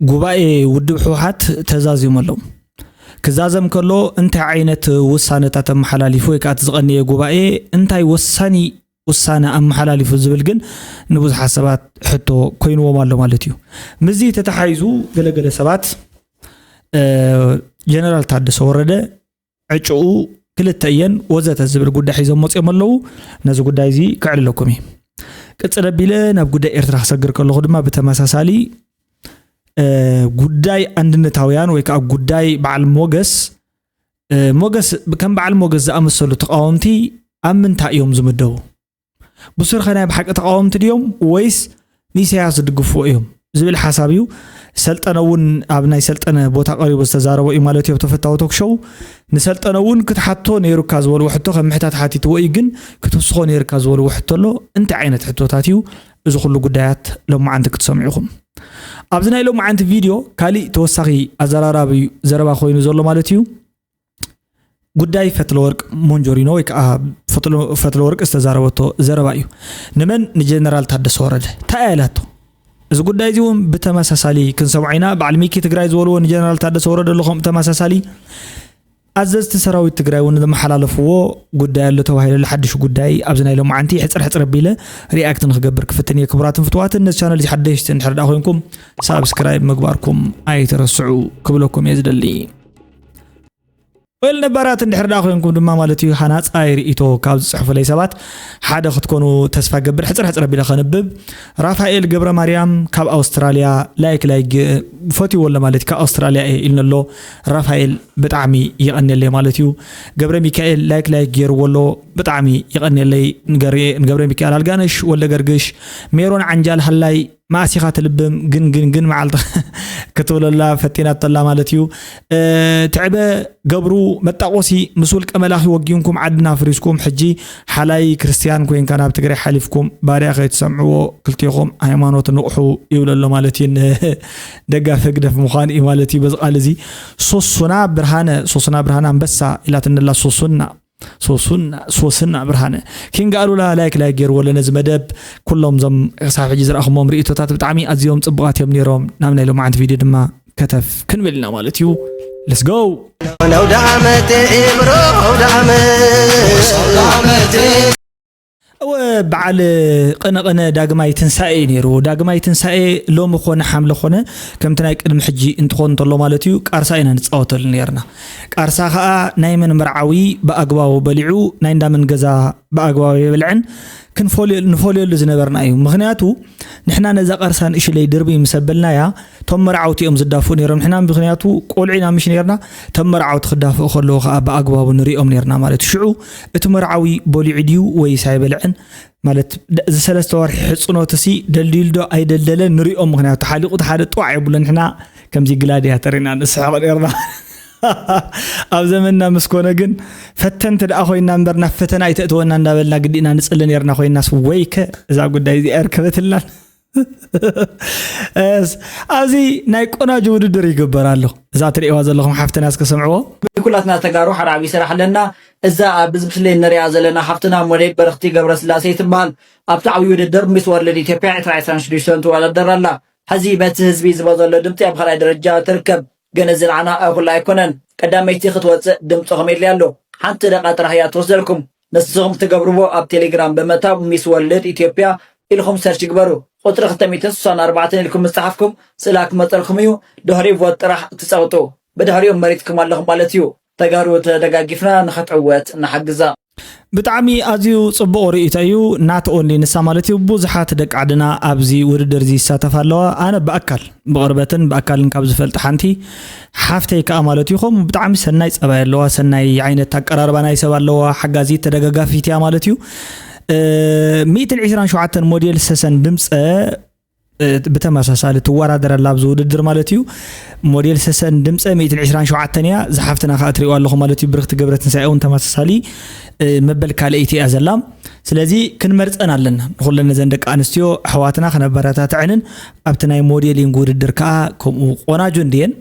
ጉባኤ ውድብ ህወሓት ተዛዚሙ ኣሎ። ክዛዘም ከሎ እንታይ ዓይነት ውሳነታት ኣመሓላሊፉ ወይ ከዓ እቲ ዝቐነየ ጉባኤ እንታይ ወሳኒ ውሳነ ኣመሓላሊፉ ዝብል ግን ንብዙሓት ሰባት ሕቶ ኮይንዎም ኣሎ ማለት እዩ። ምስዚ ተተሓሒዙ ገለገለ ሰባት ጀነራል ታደሰ ወረደ ዕጭኡ ክልተ እየን ወዘተ ዝብል ጉዳይ ሒዞም መፅኦም ኣለዉ። ነዚ ጉዳይ እዚ ክዕልለኩም እዩ። ቅፅል ኣቢለ ናብ ጉዳይ ኤርትራ ክሰግር ከለኹ ድማ ብተመሳሳሊ ጉዳይ ኣንድነታውያን ወይ ከዓ ጉዳይ በዓል ሞገስ ሞገስ ከም በዓል ሞገስ ዝኣመሰሉ ተቃወምቲ ኣብ ምንታይ እዮም ዝምደቡ? ብሱር ከ ናይ ብሓቂ ተቃወምቲ ድዮም ወይስ ንኢሳያስ ዝድግፍዎ እዮም ዝብል ሓሳብ እዩ። ሰልጠነ እውን ኣብ ናይ ሰልጠነ ቦታ ቀሪቡ ዝተዛረቦ እዩ ማለት እዩ። ኣብ ተፈታዊ ቶክሾው ንሰልጠነ እውን ክትሓቶ ነይሩካ ዝበልዎ ሕቶ ከም ምሕታት ሓቲትዎ እዩ፣ ግን ክትውስኾ ነይርካ ዝበልዎ ሕቶ ኣሎ። እንታይ ዓይነት ሕቶታት እዩ? እዚ ኩሉ ጉዳያት ሎማዓንቲ ክትሰምዑ ኢኹም። ኣብዚ ናይ ሎማዓንቲ ቪድዮ ካሊእ ተወሳኺ ኣዘራራቢ ዘረባ ኮይኑ ዘሎ ማለት እዩ። ጉዳይ ፈትለወርቅ ሞንጆሪኖ ወይ ከዓ ፈትለወርቅ ዝተዛረበቶ ዘረባ እዩ። ንመን? ንጀነራል ታደሰ ወረደ። እንታይ እያ ኢላቶ? እዚ ጉዳይ እዚ እውን ብተመሳሳሊ ክንሰምዖ ኢና። በዓል ሚኪ ትግራይ ዝበልዎ ንጀነራል ታደሰ ወረደ ኣሎ ከምኡ ተመሳሳሊ ኣዘዝቲ ሰራዊት ትግራይ እውን ዘመሓላለፍዎ ጉዳይ ኣሎ ተባሂሉ ኣሎ ሓድሽ ጉዳይ ኣብዚ ናይ ሎማዓንቲ ሕፅር ሕፅር ኣቢለ ሪኣክት ንክገብር ክፍትን እየ። ክቡራትን ፍትዋትን ነዚ ቻነል እዚ ሓደሽቲ እንድሕር ደኣ ኮይንኩም ሳብስክራይብ ምግባርኩም ኣይትረስዑ ክብለኩም እየ ዝደሊ። ወል ነባራት እንድሕር ደኣ ኮይንኩም ድማ ማለት እዩ ሃናፃይ ርእይቶ ካብ ዝፅሕፉለይ ሰባት ሓደ ክትኮኑ ተስፋ ገብር። ሕፅር ሕፅር ኣቢለ ከንብብ። ራፋኤል ገብረ ማርያም ካብ ኣውስትራልያ ላይክ ላይክ ፈትይዎ ኣሎ ማለት እዩ። ካብ ኣውስትራልያ እየ ኢልኒ ኣሎ። ራፋኤል ብጣዕሚ የቐንየለይ ማለት እዩ። ገብረ ሚካኤል ላይክ ላይክ ገይርዎ ኣሎ። ብጣዕሚ የቐንየለይ። ንገብረ ሚካኤል ኣልጋነሽ ወልደ ገርግሽ ሜሮን ዓንጃል ሃላይ መኣሲኻ ትልብም ግን ግን ግን መዓልቲ ክትብለላ ፈቲናቶላ ማለት እዩ። ትዕበ ገብሩ መጣቆሲ ምስ ውልቀ መላኺ ወጊንኩም ዓድና ፍሪስኩም ሕጂ ሓላይ ክርስትያን ኮይንካ ናብ ትግራይ ሓሊፍኩም ባርያ ከይትሰምዕዎ ክልቴኹም ሃይማኖት ንቕሑ ይብለሎ ማለት እዩ። ደጋፊ ህግደፍ ምዃን እዩ ማለት እዩ። በዚ ቃል እዚ ሶሱና ብርሃነ ሶሱና ብርሃነ ኣንበሳ ኢላትንላ ሶሱና ሶሱና ሶስና ብርሃነ ኪንግ ኣሉላ ላይክ ላይክ ገይርዎ ለነዚ መደብ። ኩሎም ዞም ክሳብ ሕጂ ዝረኣኹሞም ርእቶታት ብጣዕሚ ኣዝዮም ፅቡቓት እዮም ነይሮም። ናብ ናይ ሎማዓንቲ ቪድዮ ድማ ከተፍ ክንብል ኢና ማለት እዩ። Let's go። ኣውደ ዓመት ብሮ ኣውደ ዓመት እወ በዓል ቅነ ቅነ ዳግማይ ትንሳኤ እዩ ነይሩ። ዳግማይ ትንሳኤ ሎሚ ኮነ ሓምለ ኮነ ከምቲ ናይ ቅድሚ ሕጂ እንትኾን እንተሎ ማለት እዩ ቃርሳ ኢና ንፃወተሉ ነርና። ቃርሳ ከዓ ናይ መን መርዓዊ ብኣግባቡ በሊዑ ናይ እንዳመን ገዛ ብኣግባቡ የብልዕን ንፈልየሉ ዝነበርና እዩ። ምክንያቱ ንሕና ነዛ ቃርሳ ንእሽለይ ድርቢ ምስ ኣበልናያ እቶም መርዓውቲ እዮም ዝዳፍኡ ነይሮም። ንሕና ምክንያቱ ቆልዑ ኢና ምሽ ነርና። እቶም መርዓውቲ ክዳፍኡ ከለዉ ከዓ ብኣግባቡ ንሪኦም ነርና ማለት እዩ። ሽዑ እቲ መርዓዊ በሊዑ ድዩ ወይስ ኣይበልዕን ማለት እዚ ሰለስተ ወርሒ ሕፅኖትሲ ደልዲሉ ዶ ኣይደልደለን ንሪኦም። ምክንያቱ ሓሊቑ እቲ ሓደ ጥዋዕ የብሎ። ንሕና ከምዚ ግላድያተር ኢና ንስሕቕ ነርና። ኣብ ዘመንና ምስ ኮነ ግን ፈተንቲ ደኣ ኮይና እምበር ናብ ፈተና ኣይተእትወና እንዳበልና ግዲእና ንፅሊ ነርና ኮይናስ ወይከ እዛ ጉዳይ እዚኣ ኣይርከበትልናን። ኣብዚ ናይ ቆናጁ ውድድር ይግበር ኣሎ። እዛ ትርእይዋ ዘለኹም ሓፍትና እስከ ሰምዕዎ። ኩላትና ተጋሩ ሓደ ዓብዪ ስራሕ ኣለና። እዛ ኣብዚ ምስሊ እንሪኣ ዘለና ሓፍትና ሞዴል በረኽቲ ገብረስላሴ ትበሃል። ኣብቲ ዓብዪ ውድድር ሚስ ወርልድ ኢትዮጵያ ዕስራ ዕስራን ሽዱሽተን ትወዳደር ኣላ። ሕዚ በቲ ህዝቢ ዝቦ ዘሎ ድምፂ ኣብ ካልኣይ ደረጃ ትርከብ። ግን እዚ ንዓና እኹል ኣይኮነን። ቀዳመይቲ ክትወፅእ ድምፅኹም የድልያ ኣሎ። ሓንቲ ደቂቃ ጥራሕ እያ ትወስደልኩም። ንስኹም ትገብርዎ ኣብ ቴሌግራም ብምእታው ሚስ ወርልድ ኢትዮጵያ ኢልኹም ሰርች ግበሩ። ቁፅሪ ክልተ ሚእትን ስሳን ኣርባዕተን ኢልኩም ምስ ፀሓፍኩም ስእላ ክመፀልኩም እዩ። ድሕሪኡ ቮት ጥራሕ ትፀቕጡ። ብድሕሪኡ መሪፅኩም ኣለኹም ማለት እዩ። ተጋሩ ተደጋጊፍና ንኽትዕወት ንሓግዛ። ብጣዕሚ ኣዝዩ ጽቡቕ ርእይቶ እዩ። ናት ኦንሊ ንሳ ማለት እዩ። ብዙሓት ደቂ ዓድና ኣብዚ ውድድር እዚ ይሳተፋ ኣለዋ። ኣነ ብኣካል ብቕርበትን ብኣካልን ካብ ዝፈልጥ ሓንቲ ሓፍተይ ከኣ ማለት እዩ። ከምኡ ብጣዕሚ ሰናይ ጸባይ ኣለዋ፣ ሰናይ ዓይነት ኣቀራርባ ናይ ሰብ ኣለዋ፣ ሓጋዚት ተደጋጋፊት እያ ማለት እዩ። እ፣ ሚእትን ዕስራን ሸውዓተን ሞዴል ሰሰን ድምጸ ብተመሳሳሊ ትወዳደር ኣላ ኣብዚ ውድድር ማለት እዩ። ሞዴል ሰሰን ድምፀ ሚእትን ዕስራን ሸውዓተን እያ። ዝሓፍትና ከዓ ትሪእዋ ኣለኹ ማለት እዩ። ብርክቲ ገብረትንሳኤ እውን ተመሳሳሊ መበል ካልኣይቲ እያ ዘላ። ስለዚ ክንመርፀን ኣለና ንኩለን ነዘን ደቂ ኣንስትዮ ኣሕዋትና ክነበረታትዐንን ኣብቲ ናይ ሞዴሊንግ ውድድር ከዓ ከምኡ ቆናጆ እንድየን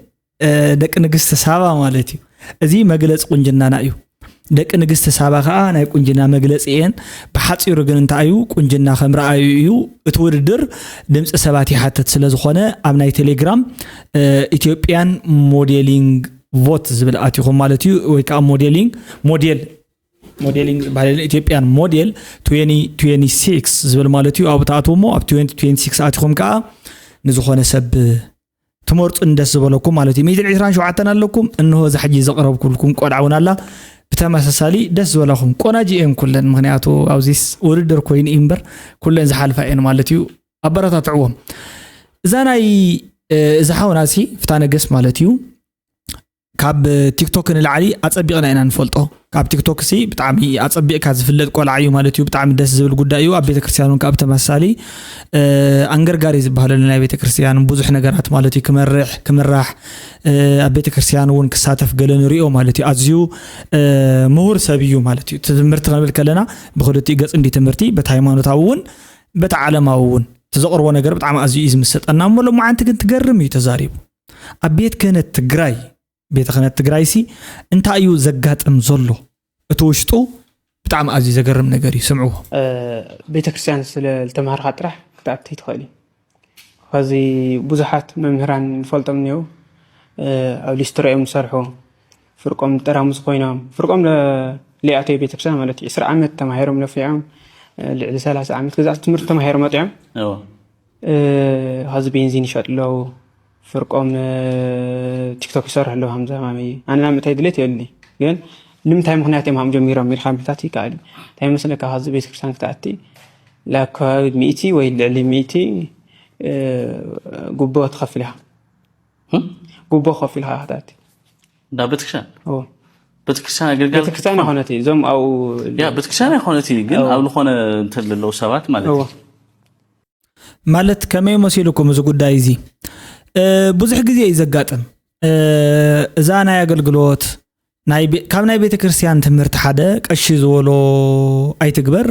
ደቂ ንግስቲ ሳባ ማለት እዩ። እዚ መግለፂ ቁንጅናና እዩ። ደቂ ንግስቲ ሳባ ከዓ ናይ ቁንጅና መግለፂ እየን። ብሓፂሩ ግን እንታይ እዩ? ቁንጅና ከም ረኣዩ እዩ። እቲ ውድድር ድምፂ ሰባት ይሓትት ስለ ዝኾነ ኣብ ናይ ቴሌግራም ኢትዮጵያን ሞዴሊንግ ቮት ዝብል ኣቲኹም ማለት እዩ። ወይ ከዓ ሞዴሊንግ ሞዴል ሞዴሊንግ ዝበሃል ኢትዮጵያን ሞዴል ትዌንቲ ትዌንቲ ሲክስ ዝብል ማለት እዩ። ኣብኡ ትኣትዉ እሞ ኣብ ትዌንቲ ትዌንቲ ሲክስ ኣቲኹም ከዓ ንዝኾነ ሰብ ትመርፁ እንደስ ዝበለኩም ማለት እዩ። ሚእትን ዕስራን ሸውዓተን ኣለኩም። እንሆ እዛ ሕጂ ዘቕረብኩልኩም ቆልዓ እውን ኣላ። ብተመሳሳሊ ደስ ዝበላኹም ቆናጂ እየን ኩለን። ምክንያቱ ኣብዚስ ውድድር ኮይኑ እዩ እምበር ኩለን ዝሓልፋ እየን ማለት እዩ። ኣበረታትዕዎም። እዛ ናይ እዛ ሓውና ሲ ፍታ ነገስ ማለት እዩ። ካብ ቲክቶክ ንላዕሊ ኣጸቢቕና ኢና ንፈልጦ። ካብ ቲክቶክ ሲ ብጣዕሚ ኣጸቢቕካ ዝፍለጥ ቆልዓ እዩ ማለት እዩ። ብጣዕሚ ደስ ዝብል ጉዳይ እዩ። ኣብ ቤተክርስትያን እውን ካብ ተመሳሳሊ ኣንገርጋሪ ዝበሃለሉ ናይ ቤተክርስትያን ብዙሕ ነገራት ማለት እዩ ክመርሕ ክምራሕ ኣብ ቤተክርስትያን እውን ክሳተፍ ገለ ንሪኦ ማለት እዩ። ኣዝዩ ምሁር ሰብ እዩ ማለት እዩ። ትምህርቲ ክንብል ከለና ብክልቲኡ ገጽ እንዲ ትምህርቲ በቲ ሃይማኖታዊ እውን በቲ ዓለማዊ እውን እቲ ዘቕርቦ ነገር ብጣዕሚ ኣዝዩ እዩ ዝምሰጠና። እሞ ሎማዓንቲ ግን ትገርም እዩ ተዛሪቡ። ኣብ ቤት ክህነት ትግራይ ቤተ ክህነት ትግራይሲ እንታይ እዩ ዘጋጥም ዘሎ? እቲ ውሽጡ ብጣዕሚ ኣዝዩ ዘገርም ነገር እዩ። ስምዕዎ። ቤተ ክርስቲያን ስለ ዝተማሃርካ ጥራሕ ክትኣቲ ትኽእል እዩ። ኸዚ ብዙሓት መምህራን ንፈልጦም እኒው ኣብ ሊስትሮ እዮም ዝሰርሑ። ፍርቆም ጠራሙዝ ኮይኖም ፍርቆም ሊኣተዩ ቤተክርስትያን ማለት እዩ። ዕስራ ዓመት ተማሂሮም ነፊዖም ልዕሊ ሰላሳ ዓመት ግዛት ትምህርቲ ተማሂሮም መጢዖም። ኸዚ ቤንዚን ይሸጡ ኣለዉ። ፍርቆም ቲክቶክ ይሰርሑ ኣለዉ። ሃምዛ ማመይ ኣነ ናብ ምእታይ ድሌት የብልኒ፣ ግን ንምንታይ ምክንያት እዮም ሃም ጀሚሮም ኢልካ ምሕታት ይከኣል እዩ። እንታይ መስለካ፣ ካብዚ ቤተክርስትያን ክትኣቲ ላብ ከባቢ ሚእቲ ወይ ልዕሊ ሚእቲ ጉቦ ትኸፍል ኢኻ። ጉቦ ክኸፍል ኢኻ ክትኣቲ። ናብ ቤተክርስትያን እዎ። ቤተክርስትያን ኣገልጋሊ ቤተክርስትያን ኣይኮነት እዞም ኣብኡ ያ ቤተክርስትያን ኣይኮነት ግን ኣብ ዝኾነ እንትን ለለዉ ሰባት ማለት እዩ። ማለት ከመይ መሲልኩም እዚ ጉዳይ እዚ? ብዙሕ ግዜ እዩ ዘጋጥም። እዛ ናይ ኣገልግሎት ካብ ናይ ቤተ ክርስቲያን ትምህርቲ ሓደ ቀሺ ዝበሎ ኣይትግበር፣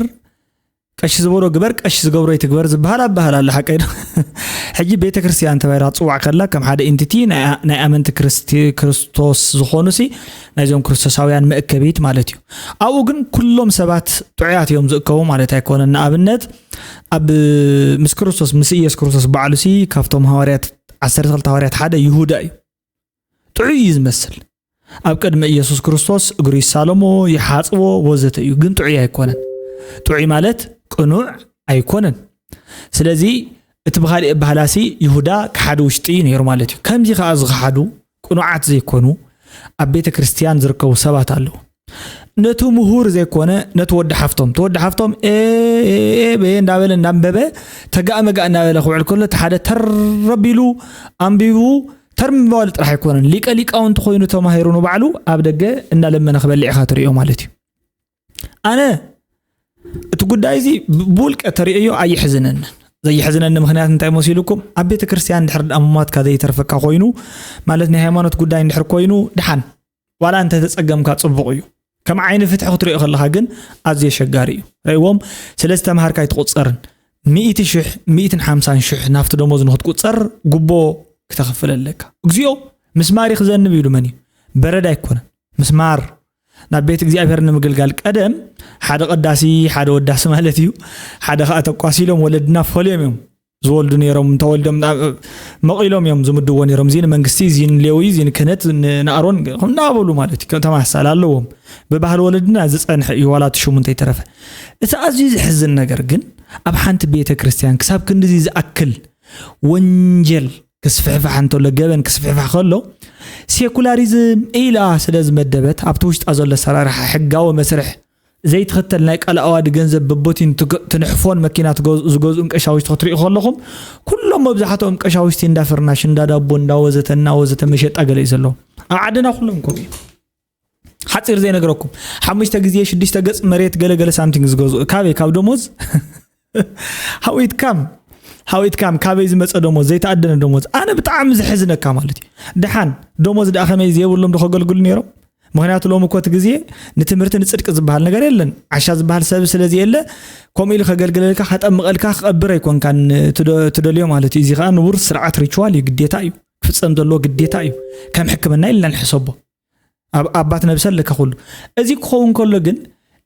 ቀሺ ዝበሎ ግበር፣ ቀሺ ዝገብሮ ኣይትግበር ዝበሃል ኣበሃል ኣሎ። ሓቀይ ዶ? ሕጂ ቤተ ክርስቲያን ተባሂላ ክትፅዋዕ ከላ ከም ሓደ ኢንቲቲ ናይ ኣመንቲ ክርስቶስ ዝኾኑ ሲ ናይዞም ክርስቶሳውያን መእከቢት ማለት እዩ። ኣብኡ ግን ኩሎም ሰባት ጥዑያት እዮም ዝእከቡ ማለት ኣይኮነን። ንኣብነት ኣብ ምስ ክርስቶስ ምስ ኢየሱስ ክርስቶስ ባዕሉ ሲ ካብቶም ሃዋርያት ዓሰርተ ክልተ ሃዋርያት ሓደ ይሁዳ እዩ። ጥዑይ እዩ ዝመስል። ኣብ ቅድሚ ኢየሱስ ክርስቶስ እግሩ ይሳለሞ፣ ይሓጽቦ ወዘተ እዩ። ግን ጥዑይ ኣይኮነን። ጥዑይ ማለት ቅኑዕ ኣይኮነን። ስለዚ እቲ ብኻሊእ ኣበሃላሲ ይሁዳ ክሓዲ ውሽጢ እዩ ነይሩ ማለት እዩ። ከምዚ ከኣ ዝኸሓዱ ቅኑዓት ዘይኮኑ ኣብ ቤተ ክርስቲያን ዝርከቡ ሰባት ኣለዉ። ነቲ ምሁር ዘይኮነ ነቲ ወዲ ሓፍቶም፣ እቲ ወዲ ሓፍቶም ኤ ኤ ኤ በየ እንዳበለ እንዳንበበ ተጋእ መጋእ እንዳበለ ክውዕል ከሎ እቲ ሓደ ተር ኣቢሉ ኣንቢቡ ተር ምባሉ ጥራሕ ኣይኮነን፣ ሊቀ ሊቃውንቲ ኮይኑ ተማሂሩ ንባዕሉ ኣብ ደገ እንዳለመነ ክበልዕ ኢኻ ትሪኦ ማለት እዩ። ኣነ እቲ ጉዳይ እዚ ብውልቀ ተርእዮ ኣየሕዝነንን። ዘየሕዝነኒ ምክንያት እንታይ መሲልኩም? ኣብ ቤተ ክርስቲያን እንድሕር ደኣ ምሟትካ ዘይተርፈካ ኮይኑ፣ ማለት ናይ ሃይማኖት ጉዳይ እንድሕር ኮይኑ ድሓን ዋላ እንተ ተጸገምካ ጽቡቕ እዩ። ከም ዓይኒ ፍትሒ ክትሪኦ ከለኻ ግን ኣዝዩ ኣሸጋሪ እዩ። ርእይዎም ስለ ዝተምሃርካ ኣይትቑጸርን። ሚእቲ ሽሕ፣ ሚእትን ሓምሳን ሽሕ ናብቲ ደሞዝ ንክትቁጸር ጉቦ ክተኽፍል ኣለካ። እግዚኦ ምስማር እዩ ክዘንብ ኢሉ መን እዩ? በረድ ኣይኮነን። ምስማር ናብ ቤት እግዚኣብሔር ንምግልጋል ቀደም ሓደ ቀዳሲ ሓደ ወዳሲ ማለት እዩ ሓደ ከዓ ተቋሲ ኢሎም ወለድና ፈልዮም እዮም ዝወልዱ ነይሮም እንተወልዶም መቒሎም እዮም ዝምድዎ ነይሮም። እዚ ንመንግስቲ፣ እዚ ንሌዊ፣ እዚ ንክህነት፣ ንኣሮን እናበሉ ማለት እዩ። ከም ተመሳሳሊ ኣለዎም። ብባህሊ ወለድና ዝፀንሐ እዩ፣ ዋላ እቲ ሽሙ እንተይተረፈ። እቲ ኣዝዩ ዝሕዝን ነገር ግን ኣብ ሓንቲ ቤተ ክርስቲያን ክሳብ ክንድዚ ዝኣክል ወንጀል ክስፍሕፋሕ እንተሎ፣ ገበን ክስፍሕፋሕ ከሎ፣ ሴኩላሪዝም ኢላ ስለ ዝመደበት ኣብቲ ውሽጣ ዘሎ ኣሰራርሓ ሕጋዊ መስርሕ ዘይትኽተል ናይ ቃል ኣዋዲ ገንዘብ በቦቲን ትነሕፎን መኪና ዝገዝኡን ቀሻውሽቲ ክትሪኡ ከለኹም ኩሎም መብዛሕትኦም ቀሻውሽቲ እንዳ ፍርናሽ እንዳ ዳቦ እንዳ ወዘተ እና ወዘተ መሸጣ ገለ እዩ ዘለዎም። ኣብ ዓድና ኩሎም ከምኡ እዩ። ሓፂር ዘይነግረኩም ሓሙሽተ ግዜ ሽዱሽተ ገፅ መሬት ገለገለ ሳምቲንግ ዝገዝኡ ካበይ ካብ ደሞዝ how it come how it come ካበይ ዝመፀ ደሞዝ ዘይተኣደነ ደሞዝ ኣነ ብጣዕሚ ዘሕዝነካ ማለት እዩ። ደሓን ደሞዝ ደኣ ከመይ ዘይብሎም ዶ ከገልግሉ ነይሮም? ምክንያቱ ሎም እኮ እቲ ግዜ ንትምህርቲ ንፅድቂ ዝበሃል ነገር የለን። ዓሻ ዝበሃል ሰብ ስለዚ የለ ከምኡ ኢሉ ከገልግለልካ ከጠምቐልካ ክቐብር ኣይኮንካን ትደልዮ ማለት እዩ። እዚ ከዓ ንቡር ስርዓት ሪችዋል እዩ፣ ግዴታ እዩ ክፍፀም ዘለዎ ግዴታ እዩ። ከም ሕክምና ኢልና ንሕሰቦ። ኣብ ኣባት ነብሰ ኣለካ ኩሉ። እዚ ክኸውን ከሎ ግን፣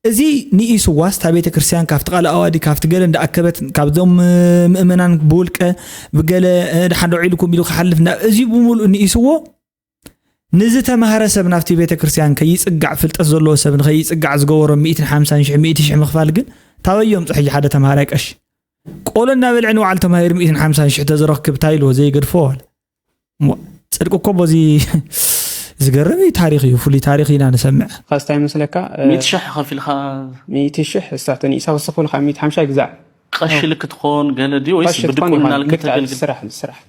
እዚ ንኢስዋስ እታ ቤተ ክርስቲያን ካብቲ ቃል ኣዋዲ፣ ካብቲ ገለ እንዳኣከበት፣ ካብዞም ምእመናን ብውልቀ ብገለ ደሓን ደው ኢልኩም ኢሉ ክሓልፍ፣ እዚ ብምሉእ ንኢስዎ ንዝተማህረ ሰብ ናብቲ ቤተ ክርስቲያን ከይጽጋዕ፣ ፍልጠት ዘለዎ ሰብ ንኸይጽጋዕ ዝገበሮ ሚእትን ሓምሳን ሽሕ፣ ሚእቲ ሽሕ ምኽፋል ግን ታበዮም ጽሕጂ ሓደ ተማሃራይ ቀሺ ቆሎ እናበልዐ ንባዕሉ ተማሂሩ ሚእትን ሓምሳን ሽሕ ተዝረክብ ታይ ኢልዎ ዘይገድፎ ዋለ። ጽድቂ እኮ በዚ ዝገርም እዩ ታሪኽ እዩ፣ ፍሉይ ታሪኽ ኢና ንሰምዕ። ኻስታይ መስለካ ሚእቲ ሽሕ ከፊልካ ሚእቲ ሽሕ እሳተ ንኢሳ ወሰኹ ኢልካ ሚእቲ ሓምሻ ይግዛዕ ቀሺ ልክትኾን ገለ ድዩ ወይስ ብድቁንና ልክተገልግል? ስራሕ ስራሕ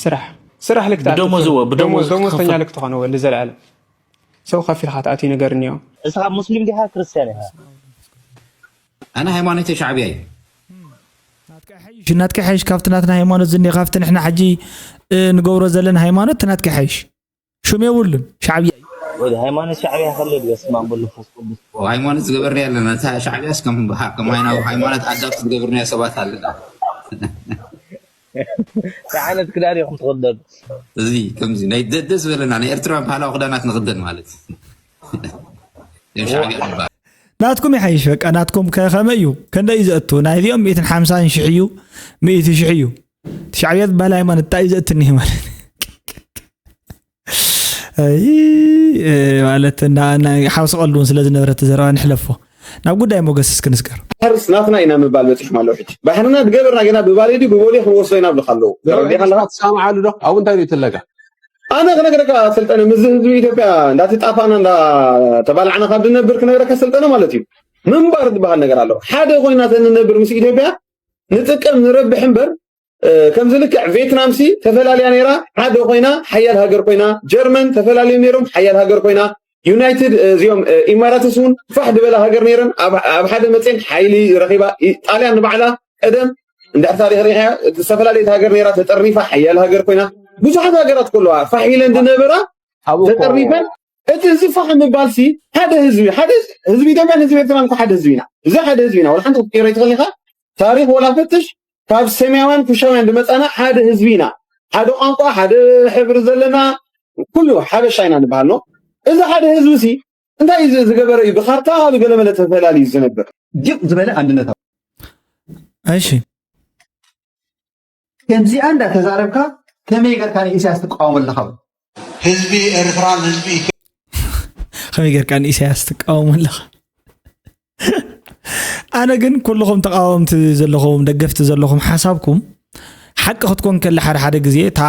ስራሕ ስራሕ ልክትኣቱ ብደሞዝ እዎ፣ ብደሞዝ ደሞዝተኛ ክትኸፍል። ልክትኾን እዎ ልዘለዓለም ሰው ከፊልካ ትኣትዩ ነገር እኒኦ። እስኻ ሙስሊም ዲኻ ክርስትያን ኢኻ? ኣነ ሃይማኖተይ ሻዕብያ እዩ። ናትካ ይሓይሽ፣ ናትካ ይሓይሽ ካብቲ ናትና ሃይማኖት ዝኒ፣ ካብቲ ንሕና ሕጂ እ፣ ንገብሮ ዘለና ሃይማኖት ናትካ ይሓይሽ። ሽም የብሉን ሻዕብያ እዩ። ወደ ሃይማኖት ሻዕብያ ከለ ድገስ ማን በሉ መንፈስ ቅዱስ ሃይማኖት ዝገበርና ያለና እታ ሻዕብያስ ከም ከም ሃይና- ሃይማኖት ኣዳፕት ዝገበርና ሰባት ኣለና። እንታይ ዓይነት ክዳን ኢኹም ትኽደኑ? እዚ ከምዚ ናይ ደ- ደስ ዝበለና ናይ ኤርትራ ባህላዊ ክዳናት ንኽደን ማለት እዩ። ሻዕብያ ንበሃል። ናትኩም ይሓይሽ በቃ ናትኩም ከ- ከመይ እዩ? ከንደይ እዩ ዘእቱ? ናይዚኦም ሚእትን ሓምሳን ሽሕ እዩ፣ ሚእቲ ሽሕ እዩ። እቲ ሻዕብያ ዝበሃል ሃይማኖት እንታይ እዩ ዘእትኒ ማለት? ኣይ፣ እ፣ ማለት እና- እና ሓውሲ ቀልዱ እውን ስለ ዝነበረ እቲ ዘረባ ንሕለፎ። ናብ ጉዳይ ሞገስ እስኪ ንስገር። ባሕርስ ናትና ኢና ምባል በፂሖም ኣለዉ። ሕጂ ባሕርና ዝገበርና ገና ብባሌዲ ብቦሌ ክንወስዶ ኢና ብልካ ኣለዉ። ተረዲኻ ኣለኻ? ትሰማማዓሉ ዶ? ኣብኡ እንታይ ሪኢቶ ኣለካ? ኣነ ክነግረካ ሰልጠነ፣ ምስ ህዝቢ ኢትዮጵያ እንዳተጣፋእና እንዳተባላዕና ካብ ዝነብር ክነግረካ ሰልጠነ ማለት እዩ። ምንባር ዝበሃል ነገር ኣሎ። ሓደ ኮይና ተንነብር ምስ ኢትዮጵያ ንጥቀም ንረብሕ እምበር፣ እ፣ ከምዚ ልክዕ ቬትናም ሲ ተፈላልያ ነይራ፣ ሓደ ኮይና ሓያል ሃገር ኮይና፣ ጀርመን ተፈላልዮም ነይሮም፣ ሓያል ሃገር ኮይና፣ ዩናይትድ፣ እ፣ እዚኦም፣ እ፣ ኢማራትስ እውን ፋሕ ዝበላ ሃገር ነይረን፣ ኣብ ኣብ ሓደ መፅየን ሓይሊ ረኺባ። ኢ- ጣልያን ንባዕላ ቀደም እንድሕር ታሪኽ ሪኢኻ ዝተፈላለየት ሃገር ነይራ፣ ተጠርኒፋ ሓያል ሃገር ኮይና፣ ብዙሓት ሃገራት ከለዋ ፋሕ ኢለን ዝነበራ ኣብኡ እኮ ተጠርኒፈን። እቲ እዚ ፋሕ ምባል ሲ ሓደ ህዝቢ ሓደ ህዝቢ ኢትዮጵያን ህዝቢ ኤርትራን እኮ ሓደ ህዝቢ ኢና። እዚ ሓደ ህዝቢ ኢና። ወላ ሓንቲ ክትቀይሮ ይትኽእል ኢኻ። ታሪኽ ወላ ፈትሽ፣ ካብ ሰማያውያን ኩሻውያን ዝመጻና ሓደ ህዝቢ ኢና። ሓደ ቋንቋ፣ ሓደ ሕብሪ ዘለና ኩሉ ሓበሻ ኢና ንበሃል። ኖ እዚ ሓደ ህዝቢ ሲ እንታይ ዝ- ዝገበረ እዩ? ብካርታ ብገለመለ ተፈላልዩ ዝነብር። ጅቕ ዝበለ ኣንድነታዊ እሺ ከምዚኣ እንዳተዛረብካ ከመይ ጌርካ ንኢሳያስ ትቃወሞ ኣለኻ? ህዝቢ ኤርትራን ህዝቢ ኢትዮ ከመይ ጌርካ ንኢሳያስ ትቃወሞ ኣለኻ? ኣነ ግን ኩልኹም ተቃወምቲ ዘለኹም ደገፍቲ ዘለኹም ሓሳብኩም ሓቂ ክትኮን ከላ ሓደ ሓደ ግዜ እታ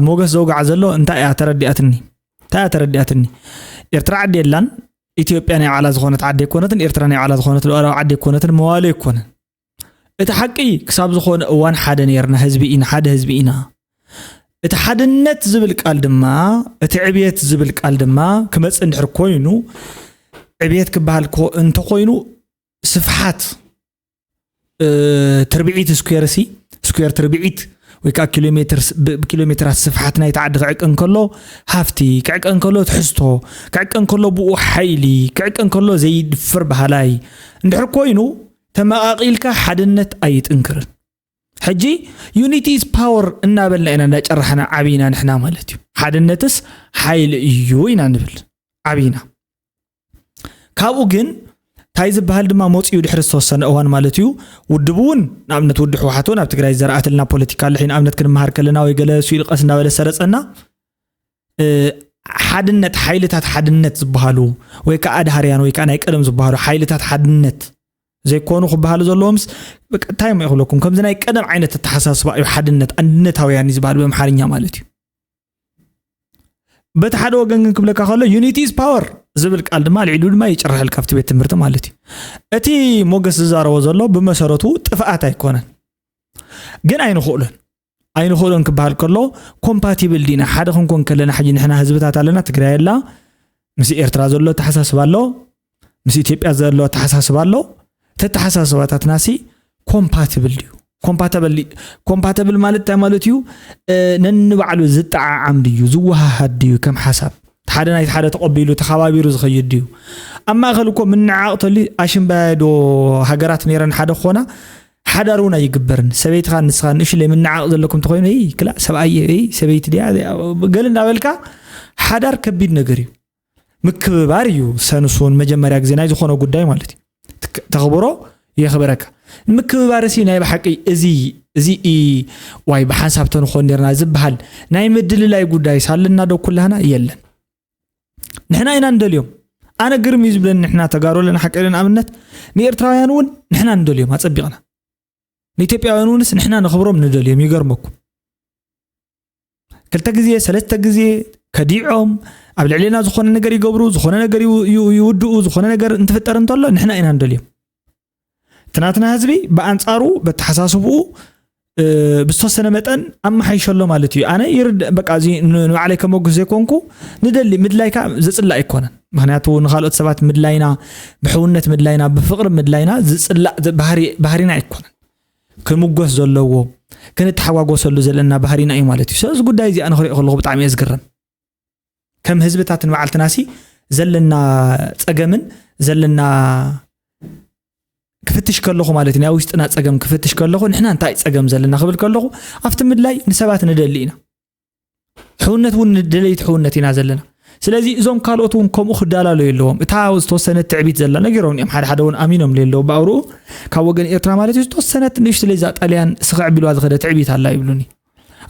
ሞገስ ዘውጋዓ ዘሎ እንታይ እያ ተረዲኣትኒ እንታይ እያ ተረዲኣትኒ ኤርትራ ዓዲ የላን ኢትዮጵያ ናይ ባዕላ ዝኾነት ዓዲ ኣይኮነትን ኤርትራ ናይ ባዕላ ዝኾነት ሉዓላዊ ዓዲ ኣይኮነትን መዋለ ኣይኮነን እቲ ሓቂ ክሳብ ዝኾነ እዋን ሓደ ነርና ህዝቢ ኢና ሓደ ህዝቢ ኢና እቲ ሓድነት ዝብል ቃል ድማ እቲ ዕብየት ዝብል ቃል ድማ ክመፅእ እንድሕር ኮይኑ ዕብየት ክበሃል ኮ እንተኮይኑ ስፍሓት ትርብዒት ስኩዌር ሲ ስኩዌር ትርብዒት ወይ ከዓ ኪሎ ሜትራት ስፍሓት ናይቲ ዓዲ ክዕቀን ከሎ ሃፍቲ ክዕቀን ከሎ ትሕዝቶ ክዕቀን ከሎ ብኡ ሓይሊ ክዕቀን ከሎ ዘይድፈር ባህላይ እንድሕር ኮይኑ ተመቓቒልካ ሓድነት ኣይጥንክርን ሕጂ unity is power እናበልና ኢና እንዳጨራሕና ዓብይና ንሕና ማለት እዩ ሓድነትስ ሓይሊ እዩ ኢና ንብል ዓብይና ካብኡ ግን ታይ ዝበሃል ድማ መፅኡ ድሕሪ ዝተወሰነ እዋን ማለት እዩ ውድብ እውን ንኣብነት ውድ ሕወሓት እውን ኣብ ትግራይ ዘርኣትልና ፖለቲካ ኣሎ ንኣብነት ክንመሃር ከለና ወይ ገለ ስኢል ቀስ እናበለ ሰረፀና ሓድነት ሓይልታት ሓድነት ዝበሃሉ ወይ ከዓ ኣድሃርያን ወይ ከዓ ናይ ቀደም ዝበሃሉ ሓይልታት ሓድነት ዘይኮኑ ክበሃሉ ዘለዎምስ እንታይ ሞ ይኽብለኩም ከምዚ ናይ ቀደም ዓይነት ኣተሓሳስባ እዩ ሓድነት ኣንድነታውያን እዩ ዝበሃል ብኣምሓርኛ ማለት እዩ በቲ ሓደ ወገን ግን ክብለካ ከሎ unity is power ዝብል ቃል ድማ ልዒሉ ድማ ይጭርሐልካ ኣብቲ ቤት ትምህርቲ ማለት እዩ እቲ ሞገስ ዝዛረቦ ዘሎ ብመሰረቱ ጥፍኣት ኣይኮነን ግን ኣይንኽእሎን ኣይንኽእሎን ክበሃል ከሎ ኮምፓቲብል ዲና ሓደ ክንኮን ከለና ሕጂ ንሕና ህዝብታት ኣለና ትግራይ ኣላ ምስ ኤርትራ ዘሎ ኣተሓሳስባ ኣሎ ምስ ኢትዮጵያ ዘሎ ኣተሓሳስባ ኣሎ እቲ ኣተሓሳስባታትና ሲ ኮምፓቲብል ድዩ ኮምፓተብል ኮምፓተብል ማለት እንታይ ማለት እዩ ነንባዕሉ ዝጠዓዓም ድዩ ዝወሃሃድ ድዩ ከም ሓሳብ ሓደ ናይቲ ሓደ ተቐቢሉ ተኸባቢሩ ዝኸይድ ድዩ ኣብ ማእኸል እኮ ምንዓቕ ተልዩ ኣሽምባያዶ ሃገራት ነይረን ሓደ ክኾና ሓዳር እውን ኣይግበርን ሰበይትኻ ንስኻ ንእሽለይ ምንዓቕ ዘለኩም ተኾይኑ ይ ክላእ ሰብኣየ ይ ሰበይቲ ድያ ገለ እናበልካ ሓዳር ከቢድ ነገር እዩ ምክብባር እዩ ሰንሱን መጀመርያ ግዜ ናይ ዝኾነ ጉዳይ ማለት እዩ። ተኽብሮ የኽብረካ። ምክብባር ሲ ናይ ብሓቂ እዚ እዚ ዋይ ብሓንሳብ ተንኾን ኔርና ዝበሃል ናይ ምድልላይ ጉዳይ ሳልና ዶ ኩላህና የለን። ንሕና ኢና እንደልዮም። ኣነ ግርም እዩ ዝብለኒ ንሕና ተጋሩ ኣለና ሓቂ ንኣብነት ንኤርትራውያን እውን ንሕና እንደልዮም ኣጸቢቕና። ንኢትዮጵያውያን እውንስ ንሕና ንኽብሮም ንደልዮም ይገርመኩም። ክልተ ግዜ ሰለስተ ግዜ ከዲዖም ኣብ ልዕሌና ዝኾነ ነገር ይገብሩ፣ ዝኾነ ነገር ይውድኡ፣ ዝኾነ ነገር እንትፍጠር እንተሎ ንሕና ኢና ንደልዮም። እቲ ናትና ህዝቢ ብኣንጻሩ በተሓሳስብኡ ብዝተወሰነ መጠን ኣመሓይሸሎ ማለት እዩ። ኣነ ይርድ በቃ እዚ ንባዕለይ ከመጉስ ዘይኮንኩ ንደሊ ምድላይካ ዘጽላእ ኣይኮነን። ምክንያቱ ንካልኦት ሰባት ምድላይና ብሕውነት ምድላይና ብፍቅሪ ምድላይና ዝጽላእ ባህሪና ኣይኮነን። ክምጎስ ዘለዎ ክንተሓጓጎሰሉ ዘለና ባህሪና እዩ ማለት እዩ። ስለዚ ጉዳይ እዚኣ ንክሪኦ ከለኹ ብጣዕሚ እየ ዝግረም። ከም ህዝብታት ንባዕልትና ሲ ዘለና ጸገምን ዘለና ክፍትሽ ከለኹ ማለት እዩ ናይ ውሽጥና ጸገም ክፍትሽ ከለኹ ንሕና እንታይ ጸገም ዘለና ክብል ከለኹ ኣብቲ ምድላይ ንሰባት ንደሊ ኢና። ሕውነት እውን ንደለይቲ ሕውነት ኢና ዘለና። ስለዚ እዞም ካልኦት እውን ከምኡ ክዳላለዩ ኣለዎም። እታ ዝተወሰነ ትዕቢት ዘላ ነጊሮም እዮም ሓደ ሓደ እውን ኣሚኖም ለየለዉ ብኣውርኡ ካብ ወገን ኤርትራ ማለት እዩ ዝተወሰነት ንእሽትለይ እዛ ጣልያን ስኽዕ ቢልዋ ዝኸደ ትዕቢት ኣላ ይብሉኒ።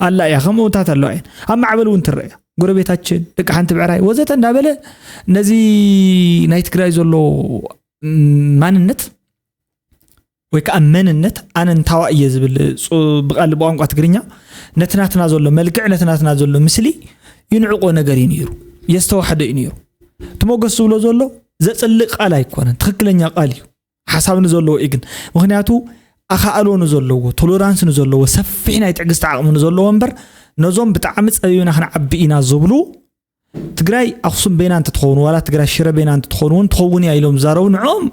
ኣላ እያ ከምኡታት ኣለዋ እየን ኣብ ማዕበል እውን ትረአ ጎረቤታችን ደቂ ሓንቲ ብዕራይ ወዘተ እንዳበለ ነዚ ናይ ትግራይ ዘሎ ማንነት ወይ ከዓ መንነት ኣነ እንታዋ እየ ዝብል ብቃል ብቋንቋ ትግርኛ ነትናትና ዘሎ መልክዕ ነትናትና ዘሎ ምስሊ ይንዕቆ ነገር እዩ ነይሩ። የስተዋሕዶ እዩ ነይሩ። ትሞገስ ዝብሎ ዘሎ ዘፅልእ ቃል ኣይኮነን ትክክለኛ ቃል እዩ። ሓሳብ ንዘለዎ እዩ ግን ምክንያቱ ኣኻእሎ ንዘለዎ ቶሎራንስ ንዘለዎ ሰፊሕ ናይ ትዕግስቲ ዓቕሚ ንዘለዎ እምበር ነዞም ብጣዕሚ ፀቢብና ክንዓቢ ኢና ዝብሉ ትግራይ ኣክሱም በይና እንትትኸውን ዋላ ትግራይ ሽረ በይና እንትትኸውን እውን ትኸውን እያ ኢሎም ዝዛረቡ ንዕኦም